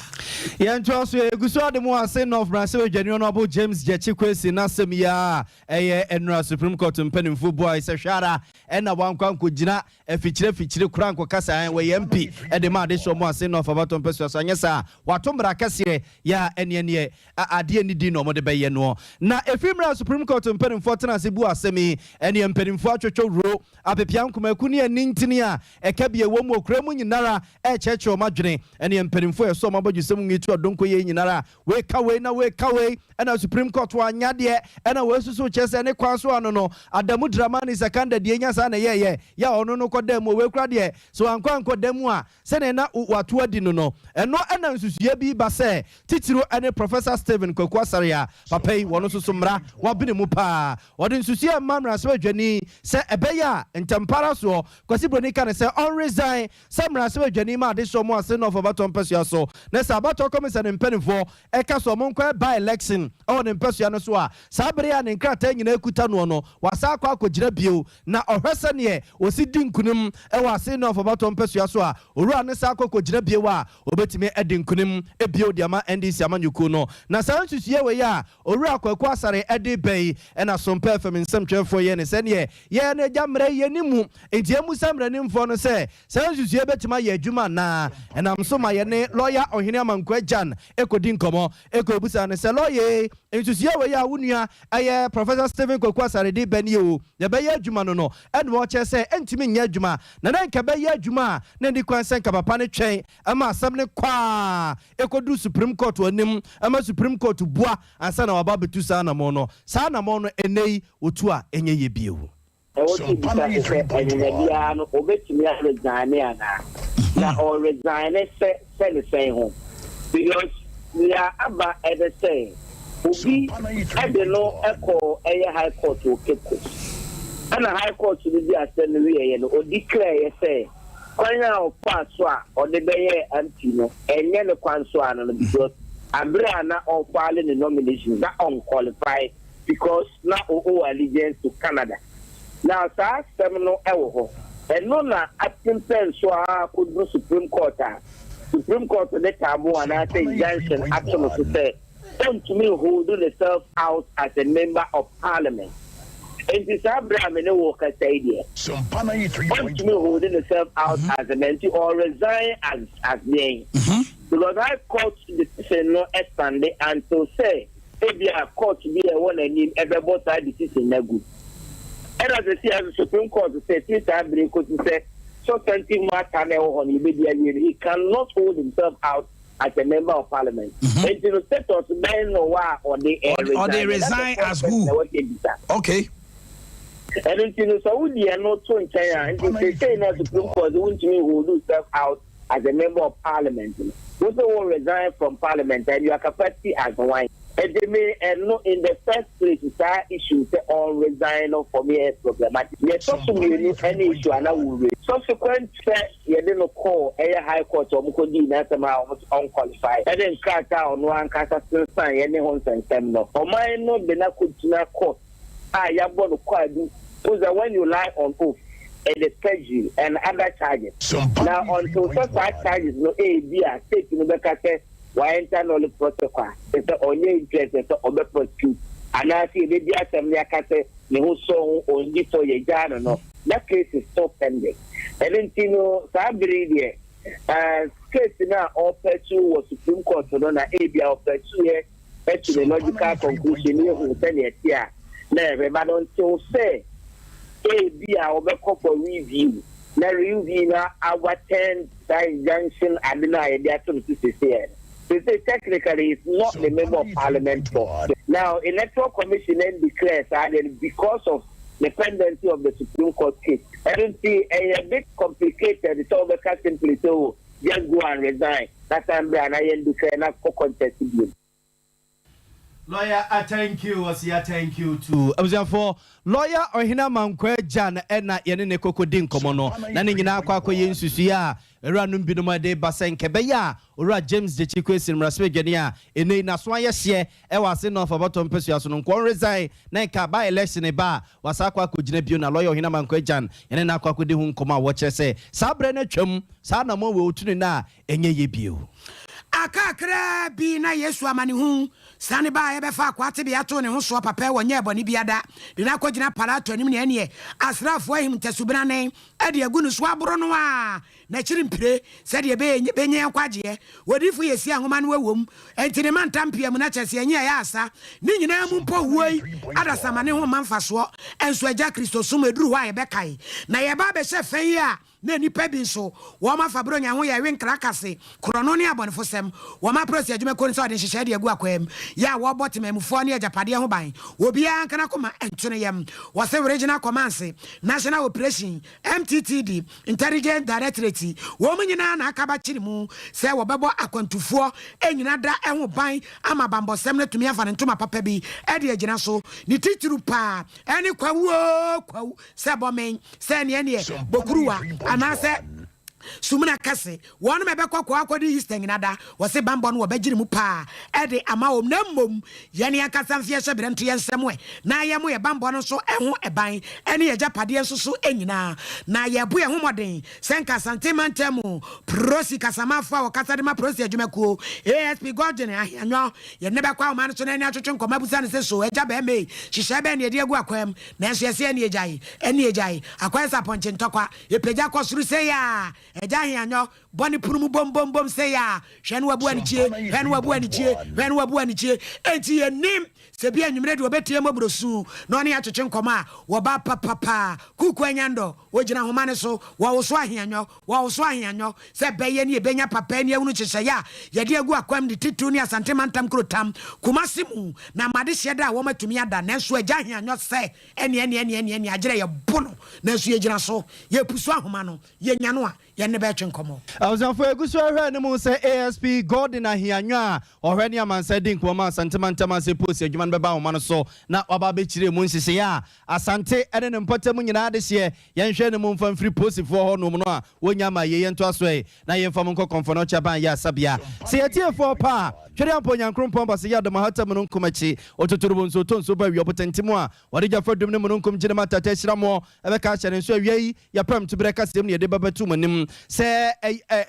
Yɛntoa so, yɛgu so ade mu ase North Mmarahyɛbadwani Honourable James Gyakye Quayson n'asɛm yi ara a ɛyɛ nnora Supreme Court mpanimfoɔ buae sɛ hwɛ ara na wankɔ ankɔgyina afikyire afikyire koraa ankɔka sɛ ae wɔyɛ MP de ma adehyeɛ wɔn ase North abatoɔ mpasua so anyɛ saa a wato mmara kɛseɛ yɛ a ɛneɛ neɛ a adeɛ nni din na wɔde bɛyɛ noɔ. Na ɛfiri mmerɛ a Supreme Court mpanimfoɔ tena ase buu asɛm yi, ɛneɛ mpanimfoɔ atwotwo wuro, apepea nkomaku ne anintini a ɛka bi a ɛwɔ mu wɔ kuro mu nyinara rekyerɛkyerɛ wɔn adwene. Ɛneɛ mpanimfoɔ a ɛsɔ wɔn abɔdwesɛm nwi to adonko yei nyinara, wei ka wei na wei ka wei, ɛna Supreme Court wanya deɛ, ɛna wei nso so kyerɛ sɛ ne kwan so ano no, Adamu Dramani Sakanda deɛ nya saa na ɛyɛɛyɛ, yɛ a ɔno no kɔdaa mu, wei koraa deɛ sɛ wankɔ ankɔda mu a, Sɛnea na wɔato adi no no, ɛno na nsusuiɛ bi ba sɛ titiriw ne Professor Stephen Kwaku Asare a papa yi wɔno nso so mmara wabene mu paa. Ɔde nsusuiɛ rema mmarahyɛbadwani sɛ ɛbɛyɛ a ntɛmpa ara soɔ Kwasi Broni ka no sɛ ɔnresign sɛ mmarahyɛbadwani ma adesoɔ mu ase North abatoɔ mpɛsoa so na sɛ abatoɔ kɔmisa ne mpaninfoɔ ɛka sɛ ɔmo nkɔyɛ by election wɔ ne mpɛsoa no so a saa bere a ne nkrataa nyinaa kuta noɔ no wasan akɔ akɔgyina bio Na ɔhwɛ sɛdeɛ ɔsi di nkunim wɔ Ase North abatoɔ mpasua so a, owura no san kɔ kɔgyina bio a, ɔbɛtumi adi nkunim bio de ama NDC amanyɔkuo no. Na saa nsusuiɛ wei a Owura Kwaku Asare de reba yi na Sompa FM nsɛmtwerɛfoɔ yɛ no sɛdeɛ yɛn no agya mmara yi yɛnni mu nti yɛmmisa mmaranimfoɔ no sɛ saa nsusuiɛ bɛtumi ayɛ adwuma anaa. Ɛnam so ma yɛne Lɔya Ɔhene Amankwaa Gyan kɔdi nkɔmmɔ kɔbisa no sɛ, Lɔya ei, nsusuiɛ wei a wo nua Ɛyɛ Professor Stephen Kwaku Asare de ba nie o, yɛbɛyɛ adwuma no no ɛna ɔkyerɛ sɛ ɛntumi nyɛ adwuma na na nka ɛbɛyɛ adwuma a na ɛnni kwan sɛ nka papa no twɛn ma asɛm no kɔ a ɛkɔduru Supreme Court anim ma Supreme Court bua ansa na waba abɛtu saa anamɔn no. Saa anamɔn no ɛnnɛ yi ɔtu a ɛnyɛ yie bio. Ɛwɔ sɛ obisa se sɛ anyina biara no obetumi a resigne anaa? Na ɔ resigne sɛ sɛ ne sɛn ho? Because nea aba ɛne sɛ obi de no kɔɔ ɛyɛ high court wɔ Cape Coast. Ɛna high court no di asɛm no wieɛ no o declare yɛ sɛ kwan a ɔfaa so a ɔde bɛyɛɛ MP no ɛnyɛ ne kwan so ano no because abere a na ɔfile ne nomination na ɔnqualify because na o owe allegiance to Canada. Now saa asɛm no wɔ hɔ. Ɛno na apempɛn so ara akɔduru Supreme Court a Supreme Court de taabo anaasɛ injunction ato no so sɛ ɔntumi nhold ne self out as a member of parliament. Enti saa bere a me ne wo rekasa yi deɛ, ɔntumi hold ne self out as a man, nti ɔresign as as deɛn? Because High Court decision no stande until sɛ ebia court bi a ɛwɔ n'anim ɛbɛbɔ saa decision no agu. Ɛna sɛsi ara nso Supreme Court sɛ firi saa bere yi kɔsi sɛ substantive matter no a ɛwɔ hɔ no yɛbɛdi awie no, he cannot hold himself out as a member of parliament. Nti no status bɛn na ɔwɔ a ɔde Ɔde resign? That's the resign first as question who? a ɛwɔ sɛ yɛbisa. Ɛno nti no sɛ wodi ɛno to nkyɛn a, nti seesei no a Supreme Court sɛ wontumi hold yourself out as a member of parliament no, wo sɛ wo resign from parliament and your capacity as hwan? Nti me ɛno in the first place saa issue sɛ ɔn resign no for me ɛyɛ problematic. Deɛ ɛtɔ so mmienu ɛne issue a na wo raise. Subsequent sɛ yɛde no kɔɔ ɛyɛ high court a wɔn kɔ dii n'asɛm a wɔn se ɔn qualify ɛne nkrataa a ɔno ankasa sensan ɛne ho nsɛnsɛm no, ɔman no de no akɔgyina court a yɛabɔ no kwaadu. Wohu sɛ when you lie on oath it is perjury and other charges. Na until sɛ saa charges no ebi a state no bɛka sɛ wa enter nolle prosequi a, kyerɛ sɛ ɔnyɛ interested sɛ ɔbɛ prosecute anaasɛ yɛbɛdi asɛm no yɛaka sɛ ne ho sɔ ho ɔndi fɔ yɛgyaa no no, na case is still pending. Ɛno nti no saa bere yi deɛ eh, case no a ɔrepursue wɔ Supreme Court no na ebi a ɔpursue yɛ to the logical conclusion ne yɛhu sɛnea ɛte a na yɛhwɛ, but until sɛ ebi a wɔbɛkɔ for review na review no overturn saa injunction ade no a yɛde ato no so seesei no, seesei technically is not the member of parliament for now. Electoral Commission then declare saa adeɛ no because of the pendency of the Supreme Court case. Ɛno nti ɛyɛ a bit complicated sɛ wobɛka simply sɛ, oh, just go and resign na san berɛ a na yɛn declare na kɔ contest bio. Lawyer, I thank you. Ɔsi I thank you too. Abusuafoɔ, lawyer Ɔhene Amankwa Agya ɛna yɛne ne koko di nkɔmɔ no na ne nyinaa akɔ akɔyɛ nsusuiɛ a ewuranom binom de ba sɛ nkɛbɛyɛ a Owura James Gyekye Quayson, mmarahyɛbadwani a ɛnɛ yi n'aso ayɛ hyeɛ ɛwɔ Assin North abɔtɔ mpɛsua so no, nkɔn resign na nka by election ba a wasa akɔ akɔgyina bio. Na lawyer Ɔhene Amankwa Agya yɛne no akɔ akɔdi ho nkɔmɔ a wɔkyerɛ sɛ saa berɛ no atwam, saa anammɔn wɔ otu ne na a ɛnyɛ yɛ bio. Akakra bi na Yesu amanehu sane baa yɛbɛfa akoa tebea too ne ho soɔ papa wɔ nyɛɛ bɔne biada de no akɔgyina Pilato anim ne ɛneɛ asraafoɔ ahim ntasubenane de agu no so aboro no a n'akyiri mpire sɛdeɛ ɛbɛyɛ bɛnya yɛn nkwagyeɛ. Odiyifo Yesaia nwoma no wɔ enti ne mantam pia mu na kyerɛ sɛ yɛnyɛ ɛyɛ asa ne nyinaa mu mpo wuo yi adasamma ne ho mma mfasoɔ. Nso agya Kristosom ɛduru hɔ a yɛbɛkae na yɛba abɛhyɛ fɛ yi a na nnipa bi nso wɔn afa Buronya ho yɛ we nkrakase, korɔno ne abɔnefosɛm. Wɔn apolisi adwumakuo no sɛ ɔde nhyehyɛe de agu akwaa mu yɛ a wɔbɔ temamufoɔ ne agyapadeɛ ho ban. Obiara nka n'akoma nto ne yam. Wɔse Regional Commands, National Operation, MTTD, Intelligence Directorate, wɔn nyinaa na aka abakyere mu sɛ wɔbɛbɔ akwantufoɔ nyina da ho ban ama bambɔsɛm no atumi afa ne ntoma papa bi de agyina so. Ne titiriw paa ne kwawu oo kwawu sɛ bɔmen sɛ neɛ neɛ bokuruwa anaasɛ sumina kɛse wɔn ma ɛbɛkɔ kɔ akɔdi Easter nyina da. Wɔse bambɔ no wɔbɛgyere mu paa ɛde ama wɔm, na mmom yɛne ankasa mfeɛ hyɛ berɛ nto yɛn nsɛm ɛ na yɛmo yɛ bambɔ no nso ɛho ɛban ɛne yɛ agyapadeɛ nso so nyinaa na yɛbo yɛn ho mmɔden sɛ nka Asante mantam mu prosi kasamafo a wɔkasa de ma prosi adwumakuo, ASP Gordon Ahianyɔ, yɛne bɛkɔ ahoma no so na ɛne atwetwe nkɔmmɔ abusa no sɛ so agya bɛrima yi hyehyɛ bɛn ne yɛde agu akwam. Nanso yɛsɛ ɛne agyae, ɛne agyae akɔyɛ sɛ apɔnkye ntɔkwa yɛpagya kɔ soro sei a agya Ahianyɔ bɔ ne pono mu bom bom bom sei a hwɛ no wabu anikyie, hwɛ no wabu anikyie, hwɛ no wabu anikyie. Enti yɛnim sɛ bi anwummerɛ deɛ wɔbɛtie mmɔborɔsu na ɔne atwetwe nkɔmmɔ a wɔba papapaa. Kuku Anyandɔ wɔgyina homa no so, wɔwoso Ahianyɔ, wɔwoso Ahianyɔ sɛ bɛyɛ ne yɛbɛnya papa ni ahunu nhyehyɛeɛ a yɛde agu akwam de titiriw ne Asante mantam kurotam Kumase mu na amade hyɛ da a wɔmatumi ada. Nanso agya Ahianyɔ sɛ ɛne ɛne ɛne ɛne ɛne agyerɛ yɛbo no, nanso yɛgyina so yɛpusu ahoma no yɛnya no a yɛne bɛtwe nkɔmmɔ. Abusuafo, egu so ɛhwɛ ne mu sɛ ASP Gordon Ahianyɔ a ɔhwɛ ne amansa di nkɔmmɔ ma Asante mantam ase polisi adwuma no bɛba ahoma no so na waba abɛkyerɛ mu nhyehyɛeɛ a Asante ɛne ne mpɔtam nyinaa de hyeɛ. Yɛnhwɛ ne mu mfa mfiri polisifoɔ hɔ nom no a wɔnya ma yie. Yɛnto aso ɛ na yɛmfa mu nkɔ Kɔmfɔ no ɔkyɛ yɛ asabea sɛ yɛtiefoɔ pa a twɛde ampa Onyankrompɔn ba sɛ yɛ adɔmahata mu no nkom akyi ɔtotorobo nso ɔtɔ nsuo ba awia ɔpotɛnti mu a wɔde gya fa dum ne mununkum gyina mu atata ahyira moɔ ɛbɛka ahyɛ ne nso. Awia yi yɛpam to berɛ kaseɛm ne yɛde bɛbɛto mu anim sɛ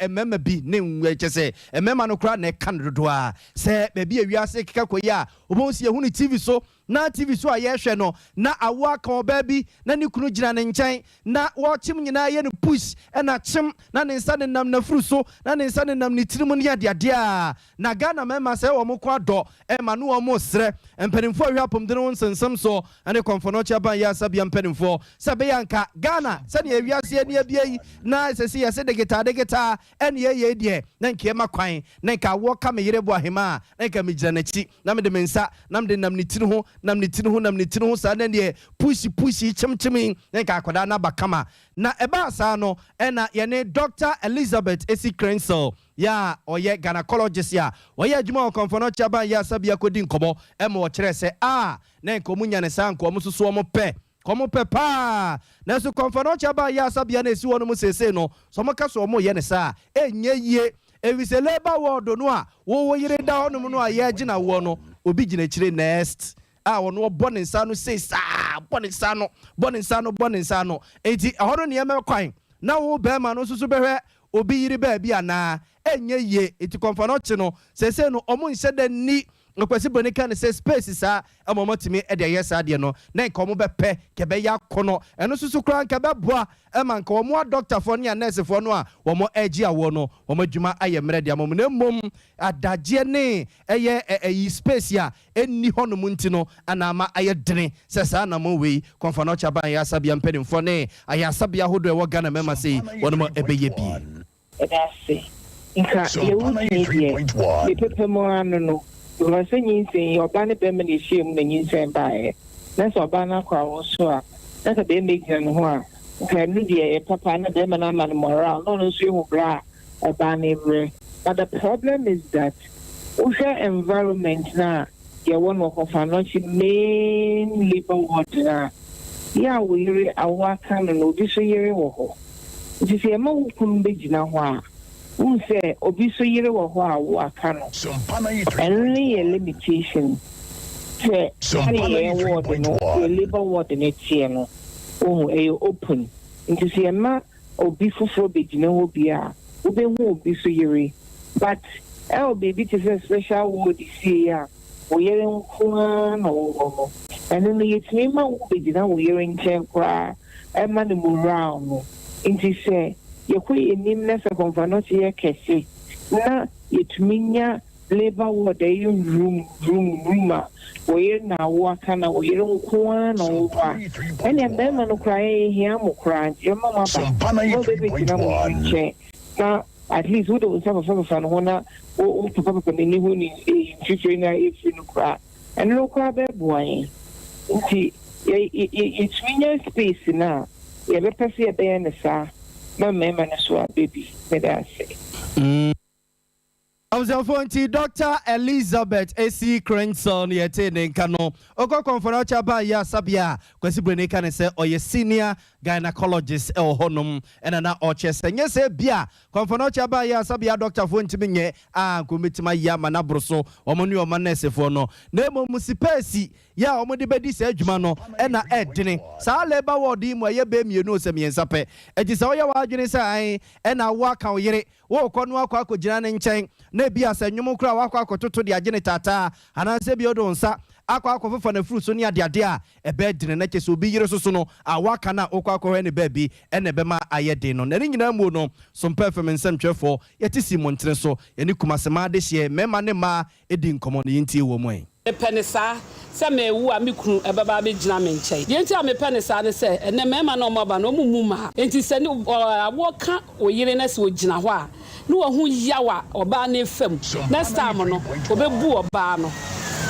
mmarima bi ne kyɛ sɛ mmarima no koraa na ɛka no dodoɔ a sɛ baabi a wiase keka kɔ yi a wobɛhu sɛ yɛhu no TV so. Na TV so a yɛrehwɛ no, na awoɔ aka ɔbaa bi na ne kunu gyina ne nkyɛn na wɔrekyem nyinaa yɛ no push na kyem na ne nsa nenam n'afuru so na ne nsa nenam ne tirim ne adeadeɛ a na Ghana mmarima sɛ wɔn ko adɔ ma ne wɔn resrɛ mpanimfoɔ a ɛhwɛ apɔmuden ho nsɛnsɛm soɔ ne Kɔmfɔnɔkye Aban Ayaresabea mpanimfoɔ sɛ ɛbɛyɛ a nka Ghana sɛdeɛ wiase ani abue yi na ɛsɛ sɛ yɛse digital digital Ɛnneɛ yei deɛ, na nka ɛma kwan, na nka awoɔ ka me yere Boahemaa a, na nka megyina n'akyi, na mede me nsa, na mede nam ne tiri ho, nam ne tiri ho, nam ne tiri ho saa, na ɛnneɛ puusi puusi, kyem kyem yi, na nka akwadaa no aba kama. Na ɛbaa saa no, ɛna yɛne Dɔkta Elizabeth Esi Crentsil, yɛ a ɔyɛ gynaecologist a ɔyɛ adwuma wɔ Kɔmfɔnɔkye Aban Ayaresabea kɔdi nkɔmmɔ ma ɔkyerɛɛ sɛ, ah, na nka wɔnya no saa, nka wɔn nso so wɔpɛ. Wɔpɛ paa. Nanso Kɔmfɔnɔkye aba ayaresabea no a ɛsi hɔ no mu seesei no, sɛ wɔka sɛ wɔreyɛ no saa a, ɛnyɛ yie. Ɛfiri sɛ labour ward no a wo wo yere da hɔnom no a yɛregyina woɔ no, obi gyina akyire next a ɔno ɔbɔ ne nsa ano sei saa, bɔ ne nsa ano, bɔ ne nsa ano, bɔ ne nsa ano. Enti ɛhɔ no nneɛma kwan na wo barima no nso so bɛhwɛ obi yere baabi anaa? Ɛnyɛ yie. Enti Kɔmfɔnɔkye no, seesei no wɔnhyɛ da nni Kwasi Broni ka no sɛ space saa ma wɔatumi de ayɛ saa adeɛ no na nka wɔbɛpɛ nka ɛbɛyɛ akɔnɔ. Ɛno nso so koraa nka ɛbɛboa ma nka wɔn adɔktafoɔ ne anɛɛsefoɔ no a wɔregye awoɔ no wɔn adwuma ayɛ mmerɛ de ama wɔn. Na mmom adagyeɛ ne ɛyɛ ɛyi space a ɛnni hɔnom nti no na ama ayɛ dene sɛ saa anammɔn wei Kɔmfɔnɔkye Aban Ayaresabea mpanimfoɔ ne ayaresabea ahodoɔ a ɛwɔ Ghana mmarima sei wɔnom bɛyɛ bi. Yɛda ase. Nka deɛ wotie deɛ, me pɛpɛ mu ara no no, because sɛ nyinsɛn yi, ɔbaa ne bɛrima na ɛhyia mu na nyinsɛn baeɛ, na sɛ ɔbaa no akɔ awo so a, na sɛ bɛrima gyina ne ho a, nka ɛno deɛ ɛyɛ papa na bɛrima no ama no morale, na ɔno nso ehu berɛ a ɔbaa no rebrɛ. But the problem is that, wohwɛ environment no a yɛwɔ no wɔ Kɔfanochi main labour ward no a, yɛ a wo yere awo aka no no, obi nso yere wɔ hɔ. Nti sɛ yɛma wo kunu bɛgyina hɔ a, wohu sɛ obi nso yere wɔ hɔ a wo aka no. Ɛno ne yɛ limitation sɛ sɛdeɛ yɛn ward no, yɛn labour ward no teɛ no, wohu, ɛyɛ open. Nti sɛ yɛma obi foforɔ bɛgyina hɔ bi a, wobɛhu obi nso yere. But ɛwɔ baabi te sɛ special ward sie a, wo yere nko ara na ɔwɔ hɔ no, ɛno no yɛtumi ma wo bɛgyina wo yere nkyɛn koraa ma no morale no. Nti sɛ yɛkɔ yɛn anim na sɛ Kɔmfanɔkye yɛ kɛse na yɛtumi nya labour ward a ɛyɛ room room room a wo yere na awo aka na wo yere nko ara na ɔwɔ hɔ a, ɛnneɛ mmarima no koraa yɛn yɛhia mo koraa nti yɛbɛma mo aba na wɔbɛbɛgyina mo yere nkyɛn na at least wode wo nsa fafafafã ne ho na wo papapapa n'ani ho ne mfifire no a ɛfiri no koraa ɛno no koraa bɛboa yɛn nti yɛtumi nya space no a yɛbɛpɛ sɛ yɛbɛyɛ no saa ma mmarima no so aba bi. Meda ase. Abusuafoɔ nti Dɔkta Elizabeth Esi Crentsil na yɛtee ne nka no. Ɔkɔ Kɔmfɔnɔkye Aban Ayaresabea a Kwasi Broni ka ne sɛ ɔyɛ senior gynaecologist wɔ hɔnom ɛna na ɔkyerɛ sɛ nyɛ sɛ ebia Kɔmfɔnɔkye Aban Ayaresabea adɔktafoɔ ntumi nyɛ a anka wɔbɛtumi ayɛ ama no aboro so wɔn ne wɔn nɛɛsefoɔ no na mmom sipɛɛsi yɛ a wɔde bɛdi saa adwuma no na ɛdene. Saa labour ward yi mu ɛyɛ bɛɛ mmienu o sɛ mmiɛnsa pɛ. Enti sɛ woyɛ w'adwene sɛ ae ɛna wo aka wo yere Worekɔ no akɔ akɔgyina ne nkyɛn, na ebia sɛ nnwom koraa a woakɔ akɔtoto de agye ne taataa, anaasɛ ebia wode wo nsa akɔ akɔfefa n'afuru so ne adeade a, ɛbɛyɛ den. Na kyerɛ sɛ obi yere soso no a woaka no a wokɔ akɔhwɛ no baabi na ɛbɛma ayɛ den no. Na ne nyinaa mu no, Sompa FM nsɛmtwerɛfoɔ, yɛte sii mmɔntene so, yɛne Kumase mmaa adehyeɛ, mmarima ne mmaa, di nkɔmmɔ, na yɛntie wɔn ɛ. Mepɛ no saa, sɛ merewu a me kunu bɛba abɛgyina me nkyɛn. Deɛ nti a mepɛ no saa ne sɛ, ɛnnɛ mmarima no a wɔaba no, wɔmmu mmaa. Enti sɛ awoɔ ka wo yere na sɛ ɔgyina hɔ a, na wahu yaw a ɔbaa no refa mu. Next time no, ɔbɛbu ɔbaa no.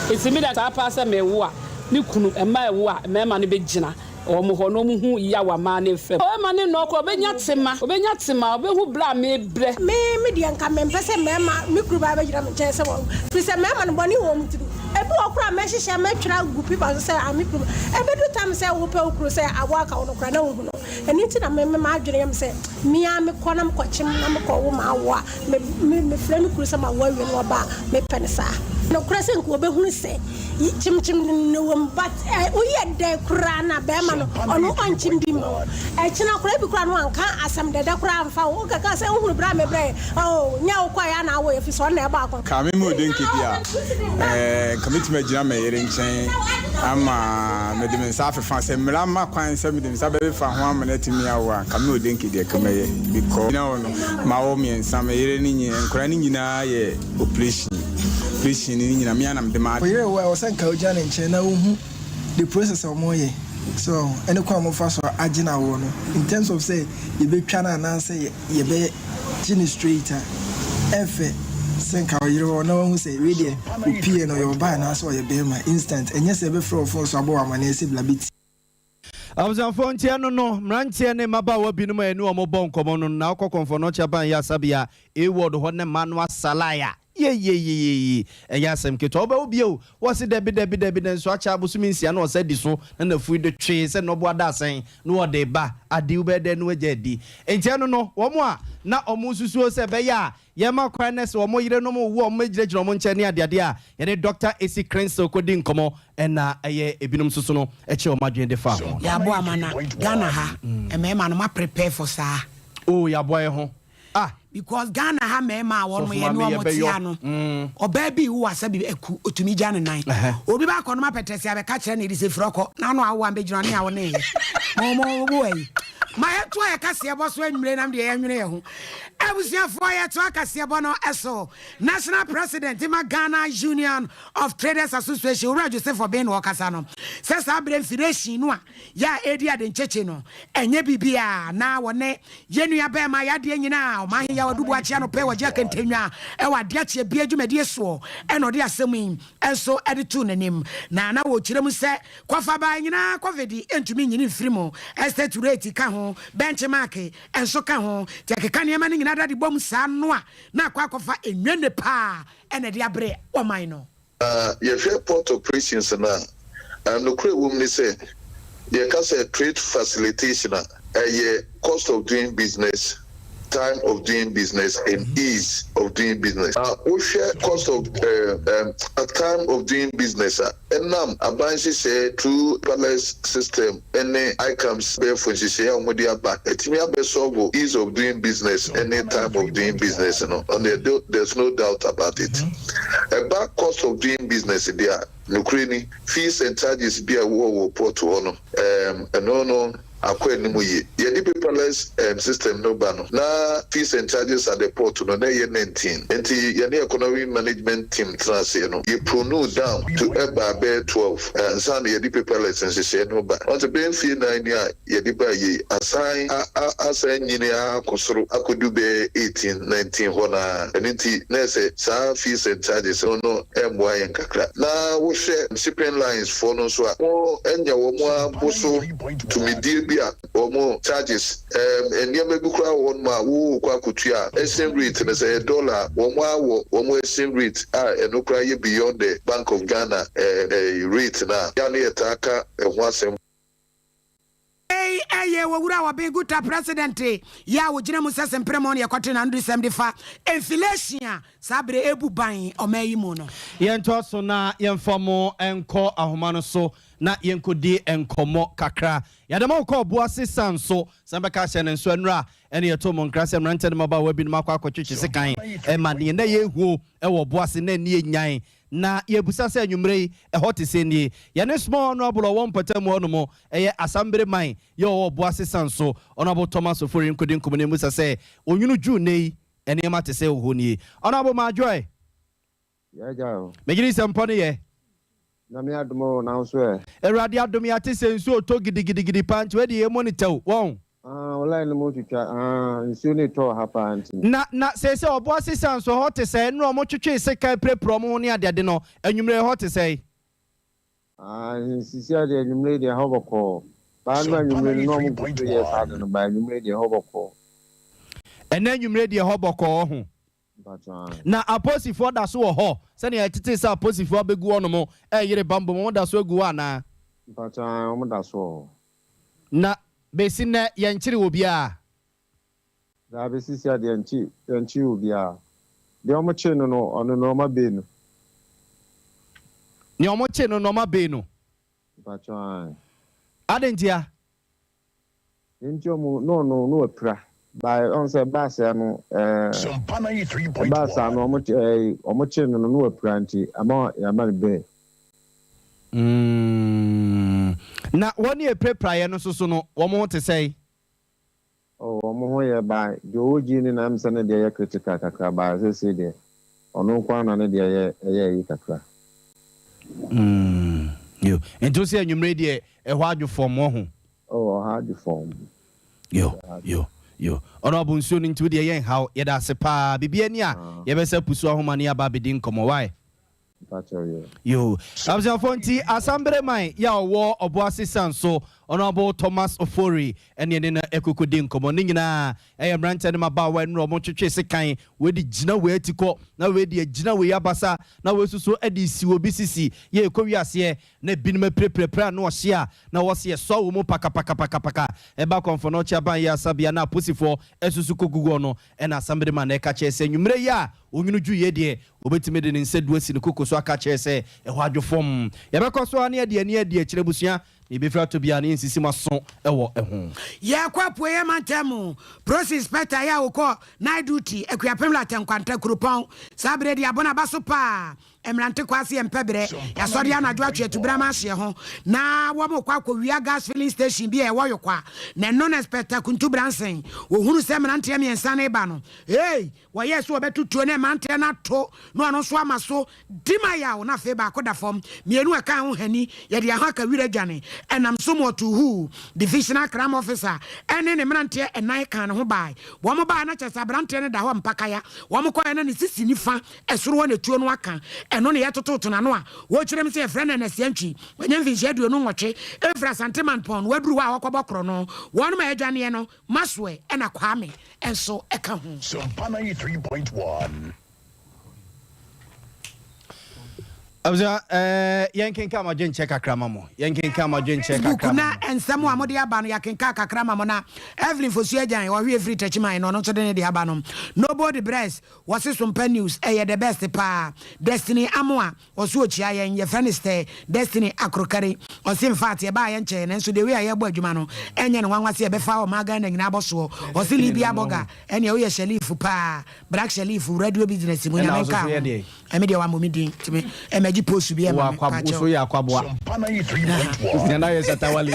Enti me deɛ saa paa sɛ merewo a, me kunu, mmaa ɛwo a, mmarima no bɛgyina wɔn hɔ na wɔhu yaw a mmaa no refa mu. Ɔbɛma ne nnɔ koraa, ɔbɛnya tema, ɔbɛnya tema, ɔbɛhu berɛ a merebrɛ. Me, me deɛ nka mempɛ sɛ mmarima, me kunu ba bɛgyina me nkyɛn sɛ wɔn, firi sɛ mmarima no bɔne wɔ wɔn tirim. Ebi wɔ hɔ koraa a mɛhyehyɛ, mɛtwerɛ agu paper so sɛ ah me kunu, ɛbɛduru time sɛ wopɛ wo kunu sɛ aboa aka wo no koraa na wonhu no. Ɛno nti na me, me m'adwene yɛ me sɛ me ara mekɔ na mekɔkyem na mekɔwo m'awo a, me, me, mefrɛ me kunu sɛ mawo awie na ɔba a, mepɛ no saa. Nokorɛ sɛ nka wɔbɛhunu sɛ kyemkyem no wɔ mu but woyɛ dɛn koraa na bɛɛma no ɔno ɔnkyem bi mma wo. Ɛkyena koraa ebi koraa no wanka asɛm dɛdɛ koraa amfa wo, wokɛka sɛ wohunu berɛ a mebrɛɛ oh nyɛ wokɔeɛ a na awoeɛ firi sɛ ɔno na ɛbɔ akɔnhoma. Ka me mu odenke bi a, eh, nka mɛtumi agyina me yere nkyɛn ama mede me nsa afefa. Sɛ mmara ma kwan sɛ mede me nsa bɛfefa ho ama no atumi awo a, nka me odenke deɛ nka mɛyɛ. Because gyina hɔ no, mawo mmiɛnsa, me yere ne nyi, nkwadaa no nyinaa yɛ operation. Operation no nyinaa, me ara na mede m'ade. Wo yere wo a, ɛwɔ sɛ nka wogyina ne nkyɛn na wohu the process a wɔyɛ so ɛne kwan a wɔfa so agye no awoɔ no in terms of sɛ yɛbɛtwa no anaasɛ yɛbɛ gye no straight a, ɛfɛ sɛ nka ɔyere hɔ na wahu sɛ wei deɛ opie no ɔyɛ ɔbaa anaasɛ ɔyɛ bɛrima instant ɛnyɛ sɛ ɛbɛfrɛ wo phone so abɔ wo amaneɛ sɛ bla bɛtie. Abusuafoɔ nti ɛno no, mmeranteɛ ne mmabaawa binom a yɛne wɔn bɔ nkɔmmɔ no na wokɔ Kɔmfɔnɔkye Aban Ayarsabea A ward hɔ ne mma no asalae a, yeieieiei, ɛnyɛ asɛm ketewa. Wobɛwo bio? Wɔse dabi, dabi, dabi, nanso akyɛ abosome nsia na ɔsa di so na n'afui do twee sɛ nnɔboa dadesɛn na ɔde ba. Ade wobɛyɛ dɛn na woagya adi? Enti ɛno no, wɔn a na wɔsusuo sɛ ɛbɛyɛ a yɛma kwan na sɛ wɔn yerenom wo a wɔmmɛgyinagyina wɔn nkyɛn ne adeade a, yɛne Dɔkta Esi Crentsil kɔdi nkɔmmɔ na ɛyɛ ebinom nso so no kyerɛ wɔn adwene de faa ho. Yɛaboa ama na Ghana ha mmarima no ma prepare for saa. Oh yɛaboa yɛ ho ah. Because Ghana ha mmarima a wɔn yɛ ne wɔn te ano ɔbaa bi wo asa bi aku otumi gya ne nan obi ba akɔ nom apɛtɛsi abɛka kyerɛ ne de sɛ firi ɔkɔ na ano awo ambɛgyina ne awo ne yɛ mo mo mo ayi ma yɛto a yɛka seɛ bɔ so anwumire nam deɛ yɛnwene yɛ ho abusuafoɔ yɛto akaseɛ bɔ no ɛso National President ma Ghana Union of Traders Association Owura Joseph Obeng na ɔkasa no sɛ saa berɛ mfiration no a yɛ a ɛredi ade nkyekye no ɛnyɛ biribiara na wɔne yɛn nua bɛɛma yɛ adeɛ nyinaa Ɔmanhe Yaw Adu Boakye anɔpɛ wɔgye akɛntɛnwa ɛwɔ adeɛ akyeɛ bia dwumadie soɔ ɛna ɔde asɛm yi nso ɛde too n'anim na na wɔkyerɛ mu sɛ kɔfa baa nyinaa kɔvedi ntumi nyini mfiri mu estate rate ka ho bɛnkye maake nso ka ho nti ɛkeka nneɛma no nyinaa da de bom saa no a na akɔ akɔfa nnwenne paa ɛna ɛde abrɛ ɔman no. Na yɛhwɛ port operations no a, nokorɛ ɛwɔ mu ne sɛ, yɛka sɛ trade facilitation a, ɛyɛ cost of doing business, time of doing business and ease of doing business. Na wohwɛ cost of time of doing business a, ɛnam aban nhyehyɛɛ through paperless system ne ICAMS bɛɛfo nhyehyɛɛ a wɔde aba atumi abɛ solve ease of doing business ne time of doing business no, ɔno deɛ there's no doubt about it. Ɛba cost of doing business deɛ a, nokorɛ ni, fees and charges bi a ɛwɔ wɔ port hɔ no, ɛɛm, ɛno no akɔ anim yie. Yɛde paperless ɛɛm system no ba no, na fees and charges at the port no na ɛyɛ 19. Nti yɛne economic management team tena aseɛ no, yɛ prunuu down to ɛbaa bɛyɛ 12 ansa na yɛde paperless nhyehyɛɛ no ba. Wahu sɛ bɛyɛ mfie nan ni a yɛde baa yei, asan a a asan anyini ara akɔ soro akɔdu bɛyɛ 18, 19 hɔ no ara. Ɛno nti na ɛsɛ saa fees and charges no no mmoa yɛn kakra. Na wohwɛ shipping lines foɔ no nso a, wɔanya wɔn ara bo so tumidie bi a wɔn charges, ɛɛm, nneɛma bi koraa wɔ hɔnom a worekɔ akɔtua a, exchange rate no, sɛ ɛyɛ dollar a, wɔn ara wɔ wɔn exchange rate a ɛno koraa yɛ beyond the Bank of Ghana ɛɛ rate no a, yɛ a na yɛtaa ka ɛho asɛm. Wei yɛ Owura Obeng Guta President yɛ a ɔgyina mu sɛ Sempremɔ ne yɛkɔte n'anodisɛm de fa inflation a saa bere ɛrebu ban ɔman yi mu no. Yɛntoa so na yɛmfa mo nkɔ ahoma no so na yɛnkɔdi nkɔmmɔ kakra. Yɛde mo rekɔ Ɔboase San so. San bɛka ahyɛ no nso nnora ɛne yɛtoo mo nkra sɛ mmeranteɛ ne mmabaawa binom akɔ akɔtwetwe sekan ma neɛ na ɛyɛ huo wɔ Ɔboase na ani anyan. Na yɛrebisa sɛ anwummerɛ yi ɛhɔ te sɛn nie? Yɛne Small Honourable a ɔwɔ mpɔtam hɔ nom, ɛyɛ Asambere man yɛ ɔwɔ Ɔboase San so, Honourable Thomas Ofori nkɔdi nkɔmmɔ na yɛmmisa sɛ onwunu June nnɛ yi nneɛma te sɛn wɔ hɔ nie? Honourable Marjoy. Megye di sɛ mpɔ no yɛ. Nyame adom o, na wo nso ɛ? Awurade adom yɛate sɛ nsuo retɔ gidigidigidi paa nti wei deɛ yɛ monitor o, wɔn? Ah, wo line no mu twitwa, ah, nsuo no retɔ wɔ ha paa nti. Na, na seesei ɔboase sian so ɛhɔ te sɛn? Nnora ɔmo twetwee sekan pirapira ɔmo ho ne adeade no, anwumerɛ ɛhɔ te sɛn? Ah, sisia deɛ anwumerɛ deɛ ɛhɔ bɔkɔɔ. Baa no anwumerɛ no na ɔmo gu so yɛ saa ade no, baa anwumerɛ deɛ ɛhɔ bɔkɔɔ. Ɛnɛ anwumerɛ deɛ ɛhɔ bɔkɔɔ, ɔho. Na aposifoɔ da so wɔ hɔ sɛdeɛ yɛtetee sɛ aposifoɔ abɛgu hɔnom reyere bammɔ mu, wɔda so agu hɔ anaa? Mpakyɛ aane, wɔn da so wɔ hɔ. Na bɛsi nnɛ yɛnkyere obiara? Daabi, sisia deɛ yɛnkye, yɛnkyere obiara. Deɛ wɔn kyee no no, ɔno no wɔn abɛɛ no. Nea ɔmo kye no no ɔmo abee no. Mpakyɛw ae. Adɛn ntia? Deɛ nti ɔmo na ɔno na wapira by ɔn sɛ ɛbaa saa no ɛɛ ɛbaa saa no ɔmo ɛɛ ɔmo kye no no na wapira nti ama yɛama no bail. Mm, na wɔn a epirapiraeɛ no nso so no wɔn ho te sɛn? Oh wɔn ho yɛ by deɛ ɔwɔ gyii no na ɛm sɛ ne deɛ yɛ critical kakra by seesei deɛ ɔno nko ara na ne deɛ yɛ ɛyɛ ayi kakra. Mm, yo. Nti wo sɛ anwummere deɛ ɛhɔ adwo fɔmm wɔ ho? Oh ɔha adwo fɔmm. Yo, yo, yo. Honourable nsuo no nti wo deɛ yɛn haw, yɛda ase paa. Biribi ani a yɛbɛsa pusu ahoma no yɛaba abɛdi nkɔmmɔ, why? Yoo. Abusuafoɔ nti Asambere man yɛ a ɔwɔ Ɔboase San so, Honourable Thomas Ofori ɛne ɛne no ɛkoko di nkɔmmɔ. Ne nyinaa ɛyɛ mmeranteɛ ne mmabaawa nnura ɔmo twetwe sekan, wei de gyina wei atikɔ, na wei de agyina wei abasa, na wei nso so ɛde si obi sisi, yɛ ɛkɔ wiaseɛ na ebinom apirapirapira ano ɔhye a na wɔse ɛsɔ wɔn mu pakapakapakapaka ɛba Kɔmfɔnɔkye aban yɛ asabea na aposifoɔ ɛsusu kɔgugu hɔ no ɛna Asambere man ɛka kyerɛ sɛ anwummerɛ yi a onwunu dwuiɛ deɛ Obetumi de ne nsa du asi ne koko so aka akyerɛ sɛ, Ɛhɔ adwo fɔmm. Yɛbɛkɔ so ara na yɛde ani adi akyire abusua, na yebefiri atɔ biara na yɛnsisi mo aso wɔ ho. Yɛkɔ Apueeɛ Mantam mu, Prosi Inspector yi a ɔkɔ night duty, Akuapem Latte Nkwanta, Kuropɔn. Saa berɛ deɛ abɔne aba so paa. Mmerante kɔ ase yɛmpɛ berɛ. Yɛasɔre anadwo atwe atubra ma ahyeɛ ho na wɔrekɔ akɔwia gas filling station bi a ɛwɔ Yokwa. Na ɛno na Inspector Kuntu Branson ɔhunu sɛ mmeranteɛ mmiɛnsa no reba no. Ei! Wɔyɛɛ sɛ wɔbɛto tuo na mmeranteɛ no ato na ɔno nso ama so di ma yaw na afei baako da fam, mmienu a ɛka ho hani, yɛde yɛn ho aka wira dwane. Ɛnam so ma ɔtoo huu. Divisional Crime Officer ne ne mmeranteɛ nnan kaa ne ho bae. Wɔn baeɛ no kyerɛ sɛ aberanteɛ no da hɔ mpakaya. Wɔn kɔeɛ no ne sisi nifa soro hɔ na tuo no aka. Ɛno na yɛtototo n'ano a wɔkyerɛ mu sɛ yɛfrɛ no Ernest Antwi. Wanya mfinhyia 28, ɛfiri Asante Manpɔn na waduru hɔ a ɔrekɔbɔ korɔno. Wɔn a ɛdwaneɛ no, Maxwell ɛna Kwame nso ka ho. Sompa 93.1. Abusua, eh, yɛnkenkan mo adwenkyerɛ kakra ma mo. Yɛnkenkan mo adwenkyerɛ Facebook kakra ma na mo. nsɛm a mode aba no yɛakenkan kakra ma mo na Evelyn Fosuo Agyan ɔhwe firi Techiman no ɔno nso de ne de aba no. Noble de Bress wɔse Sompa News ɛyɛ the best paa. Destiny Amoah Ɔse ɔkyia yɛn, yɛfrɛ no Stɛ Destiny Akrokari. Ɔse infact yɛbaa yɛ nkyɛɛ nanso the way a yɛbɔ adwuma no ɛnyɛ no nwanwa sɛ yɛbɛfa ɔman Ghana nyinaa abɔ soɔ. Ɔse Libya Burger ɛneɛ woyɛ Shelif paa, Black Shelif radio business mu Ɛna Nyame wo nso nkaa so ho. yɛ deɛn? Ɛme deɛ wammɔ me din nti me ɛmɛgye post bi Wowɔ ɛma me akwa, wo pakyɛw. so yɛ akwaboa. Sompa 93.1. Nana yɛ Shatta Wale.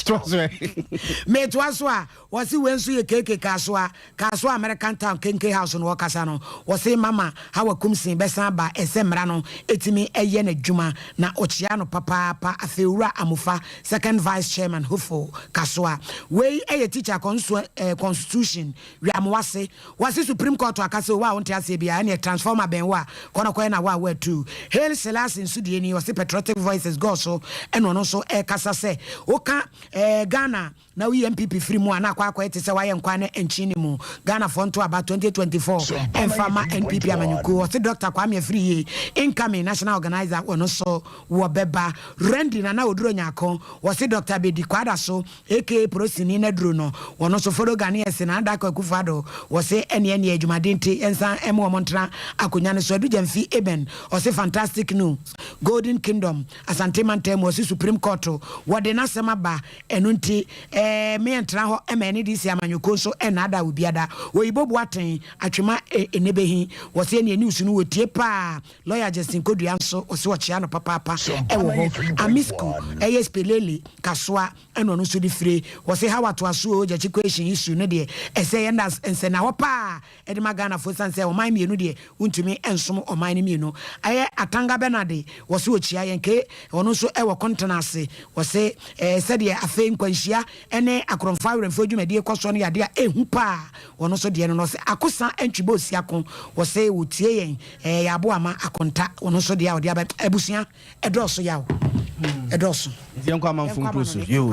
Toa so ɛ. Metoa so a, Wɔse wei nso yɛ KK Kasoa, Kasoa American Town Kenke House no wɔkasa no, wɔse Mama Hawa Kumsin bɛsan aba ɛsɛ mmara no ɛtumi yɛ n'adwuma na ɔkyea no papaapa Afei Owura Amofa Second Vice Chairman Hofo Kasoa Wei yɛ Teacher Kɔnsua eh, Constitution Wiamoase Wɔse Supreme Court aka sɛ wo a wonte aseɛ biara ɛneɛ transformer bɛn wo a kɔ na kɔyɛ na wo a woatu Haile Selassie nso deɛ ni ɔse Patriotic Voices gɔɔ so ɛna ɔno nso ɛkasa sɛ woka eh, Ghana Na woyi NPP firi mu a na akɔ akɔyɛ te sɛ wayɛ nkwan ne nkyen ne mu. Ghanafoɔ nto aba 2024 mfa mma NPP amanyɔkuo. Ɔse Doctor Kwame Afriyie incoming national organiser wɔ no so wɔ bɛba. Randy Nana Oduro Nyarko wɔse Doctor Bedi Kwadaso aka Polisini Naduro no wɔ no so Follow Ghanaians Nana Darko Akufo Addo wɔse ɛneɛ neɛ adwumaden nti yɛnsan mma wɔn ntena akonwa no so. Adu Gyamfi Eben ɔse Fantastic News Golden Kingdom Asante Mantam mu ɔse Supreme Court wɔde n'asɛm aba Ɛno nti, eh, me ɛntena hɔ ma ɛne DC amanyɔkuo nso ɛnnaadaa obiada. Oyibo Boateng, Atwema eh, Enebehi, wɔse ɛneɛ news no wɔtie paa. Lawyer Justin Kodua nso wɔse ɔkyea no papaapa ɛwɔ hɔ. Amisku, ɛyɛ Spelele, Kasoa ɛna ɔno nso de fire. Wɔse Hawa Toaso oo, Gyakye Quation issue no deɛ ɛsɛ yɛ nna nsɛnnahɔ paa ɛde ma Ghanafoɔ ɛsiane sɛ ɔman mmienu deɛ wontumi nsom ɔman no mmienu. Ɛyɛ Atanga Bernard wɔse ɔkyia yɛn ke ɔno nso ɛwɔ Kontena ase wɔse ɛɛ sɛdeɛ afei nkwanhyia ɛne akorɔmfoɔ awerɛmfoɔ dwumadie kɔ soɔ no yɛ adeɛ a ɛhu paa ɔno nso deɛ no no ɔse Akosa Antwiba Osiako wɔse wɔtie yɛn ɛɛ yɛ aboa ma Akonta ɔno nso deɛ a ɔde aba abusua ɛdɔɔso yaw. Ɛdɔɔso. Nti yɛnkɔ amanfo nkuro so. Yoo.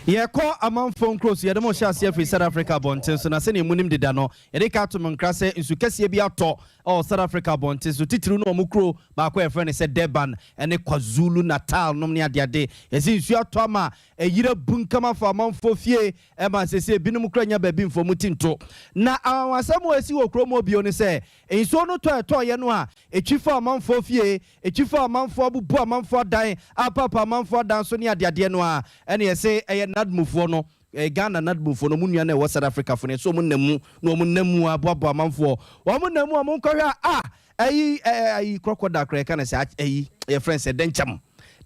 Yɛkɔ amanfo nkuro so. Yɛde mo hyɛ aseɛ firi South Africa abɔnten so na sɛdeɛ monim deda no, yɛde ka ato mo nkra sɛ nsu kɛseɛ bi atɔ wɔ South Africa abɔnten so, titiriw no wɔn kuro baako a yɛfrɛ no sɛ Durban ne KwaZulu Natal nom ne adeade. Yɛse nsuo atɔ ama ayiri abunkam afa amanfoɔ fie ma seesei ebinom koraa nnya baabi mfa wɔn ti nto. Na anwanwasɛm a ɛsi wɔ kurom hɔ bio ne sɛ, nsuo no tɔ a ɛtɔeɛ no a ɛtwi faa amanfoɔ fie, ɛtwi faa amanfoɔ, abubu amanfoɔ adan, apaapa amanfoɔ adan so ne adeadeɛ no ara, ɛne yɛse ɛyɛ NADMOfoɔ no, Ghana NADMOfoɔ no, wɔn nua no a ɛwɔ South Africafoɔ no, yɛse wɔn nam mu na wɔn nam mu aboaboa amanfoɔ, wɔn nam mu a monkɔhwɛ a, ah, ayi, ayi, crocodile koraa yɛka no sɛ, ayi, yɛfrɛ no sɛ dɛnkyɛm,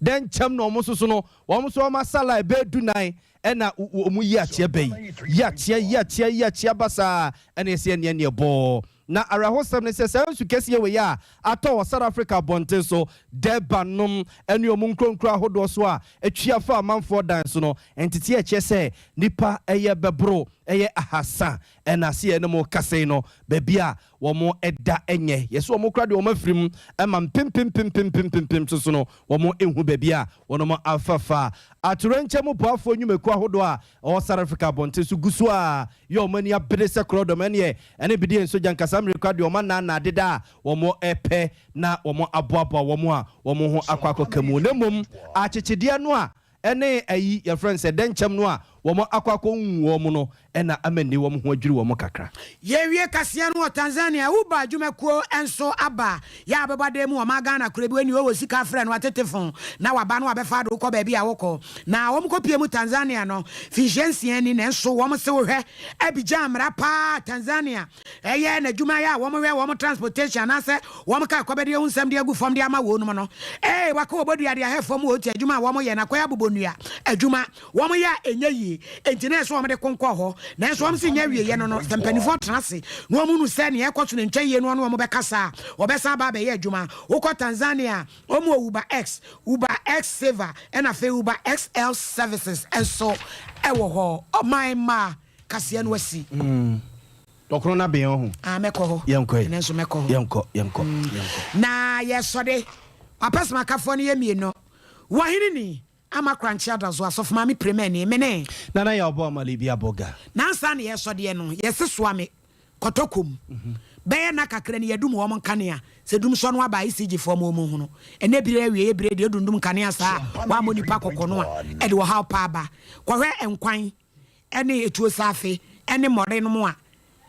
dɛnkyɛm na wɔn nso so no, wɔn nso wɔn asa line bɛyɛ dunan ɛna wɔn yi akyea bɛ yi, yi akyea, yi akyea, yi akyea basaa, ɛna yɛse ɛneɛ neɛ bɔɔ. Na awerɛhosɛm ne sɛ saa nsu kɛseɛ wei a atɔ wɔ South Africa abɔnten so, Durban nom ne wɔn nkuro nkuro ahodoɔ so a atwi afa amanfoɔ dan so no, nteteɛ a ɛkyerɛ sɛ nnipa ɛyɛ bɛboro ɛyɛ ahasa ɛna ase yɛne mo rekasa yi no baabi a wɔn da nyɛ. Yɛse wɔn koraa deɛ wɔn afiri mu ma mpempempempempempem nso so no wɔn nhu baabi a wɔn afa fa. Atoyerɛnkyɛm boafoɔ nnwumakuo ahodoɔ a ɛwɔ South Africa abɔnten so gu so a yɛ wɔn ani abere sɛ korɔdɔm ɛneɛ ɛne bidie nso gya nkasa mmere koraa deɛ wɔn anaanaa deda a wɔn pɛ na wɔn aboaboa wɔn a wɔn ho akɔ akɔka mu na mmom akyekyedeɛ no a ɛne ayi yɛfrɛ no sɛ dɛnkyɛm no a wɔn akɔ akɔ nwu wɔn no na ama nni wɔn ho adwiri wɔn kakra. Yɛrewie kaseɛ no wɔ Tanzania, Uber adwumakuo nso aba yɛ a bɛbɔ adan mu wɔ ɔman Ghana kuro bi wɔ ni ɔwɔ sika frɛ no atete fon na waba na wabɛfa ade wokɔ baabi a wokɔ na wɔn kɔ pie mu Tanzania no finhyia nsia ni nanso wɔn se wohwɛ Abidjan mmara paa Tanzania ɛyɛ n'adwuma yɛ a wɔn hwɛ wɔn transportation anaasɛ wɔn kaa kɔbɛde ehu nsɛm de agu fam de ama wɔn no ee waka wɔbɔ dua de ahɛ fam wɔ ti adwuma a wɔn yɛ na kɔyɛ abobɔ nnua adwuma Wɔn yɛ a ɛnyɛ yie, enti na ɛsɛ sɛ wɔde konkɔɔ hɔ. Nanso wɔn se nyɛ awieɛ no no, sɛ mpanimfoɔ tena ase na wɔn hunu sɛ nea ɛrekɔ so no ntwa yie no wɔne wɔn bɛkasa a, wɔbɛsan aba abɛyɛ adwuma. Wokɔ Tanzania a, wɔn wɔ Uber X, Uber X Saver ɛna afei Uber XL services nso wɔ hɔ. Ɔman mma kaseɛ no asi. Dɔkono no abɛn ɔho. Ah, mɛkɔ hɔ. Yɛnkɔ ɛ. Ɛnɛ nso mɛkɔ hɔ. Yɛnkɔ, yɛnkɔ, yɛnkɔ. Na yɛsɔde. Wapɛsɛmakafoɔ no yɛ mmienu. Wɔ ni? Ama korankye ada so asɔfo maame pire m'ani mene. Nana yaw bɔ ama libi abɔ ga. Nansa na yɛsɔ deɛ no yɛse soa me kɔtɔ kom bɛyɛ nna kakra ni yɛdum wɔn nkanea sɛ dum sɔ no aba ECG foɔ ma wɔn hunu ɛnɛ bire awieɛ bire deɛ odundum nkanea saa a wammɔ nipa kɔkɔ no a ɛde ɔhaw paa ba kɔhwɛ nkwan ɛne etuo saafe ɛne mmɔre nom a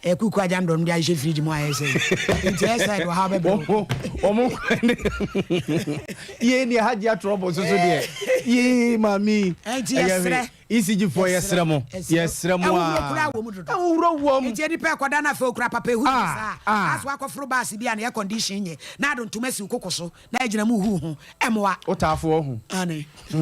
ɛyɛ kuku agya ndɔ no de ahyehyɛ fridge mu ayɛ sɛ nti ɛyɛ sɛ ɛde ɔhaw bɛbrɛ wo. Wɔn nkwan ne yee ne hagye atorɔbo nso so deɛ yee maame ɛnti yɛsrɛ ECG foɔ yɛsrɛ mo yɛsrɛ mo a ɛhuhuro kura wɔ mu dodo ɛhuhuro wɔ mu nti nipa ɛkɔda no afei okura papa ehu saa aso akɔforo baasi bi a ne air condition nye na ado ntoma si koko so na agyina mu hu ho ɛmoa wotaafoɔ ho ane so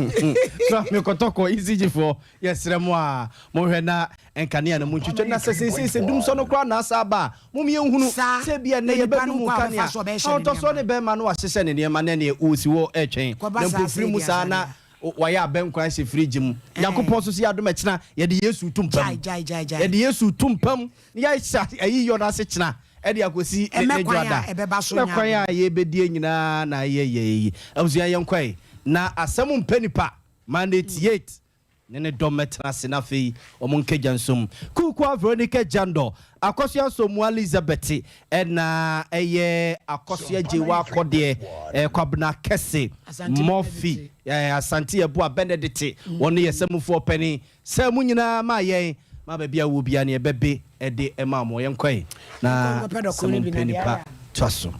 mekɔtɔkɔ ECG foɔ Yɛsrɛ mo a, monhwɛ na nkanea no montwitwa, na sɛ seesei sɛ dumsɔ no koraa na asa aba a, mom yɛnhunu Saa sɛ ebia na nnɛ nipa no yɛbɛdum kɔ a nkanea. ɔbɛfa so ɔbɛhyehyɛ ne Ahotɔsoɔ ne nneɛma. bɛrima no wahyehyɛ ne nneɛma na ɛneɛ ɔresi hɔ retwɛn, Kɔba na saa mpo sɛ firi mu edi saa asa na deɛ. wayɛ abɛnkwan ahyɛ fridge mu. Ɛɛ. Nyankopɔn nso so yɛ adom ɛkyena yɛde Yesu reto mpa Gyae mu. gyae gyae gyae. Yɛde Yesu reto mpa mu na yɛahyɛ ayiyɔ no ase kyena ɛde akɔsi ne Ɛmɛ ne kwan a dwoada. ɛbɛba so Ɛmɛ nyɛ kwan a adom. yɛbɛdie nyinaa na yɛyɛ yi. Abusua yɛnkɔe na asɛm mpɛ nipa. Man 88. Ne ne dɔm mmɛtena ase na afei wɔn nkagya nsom. Kuukua Veronica Jandor, Akɔsoa Nsomoa Elizabeth ɛna ɛyɛ Akɔsoa Gyewa Akɔdeɛ, Kwabena Kɛse, Murphy, Asante Yeboah Benedict, wɔn yɛ sɛmufoɔ panin. Sɛ mo nyinaa maa yɛn ma baabi a wɔ biara no yɛbɛbe de ma mo. Yɛnkɔe na sɛ mo mpɛ nipa toa so.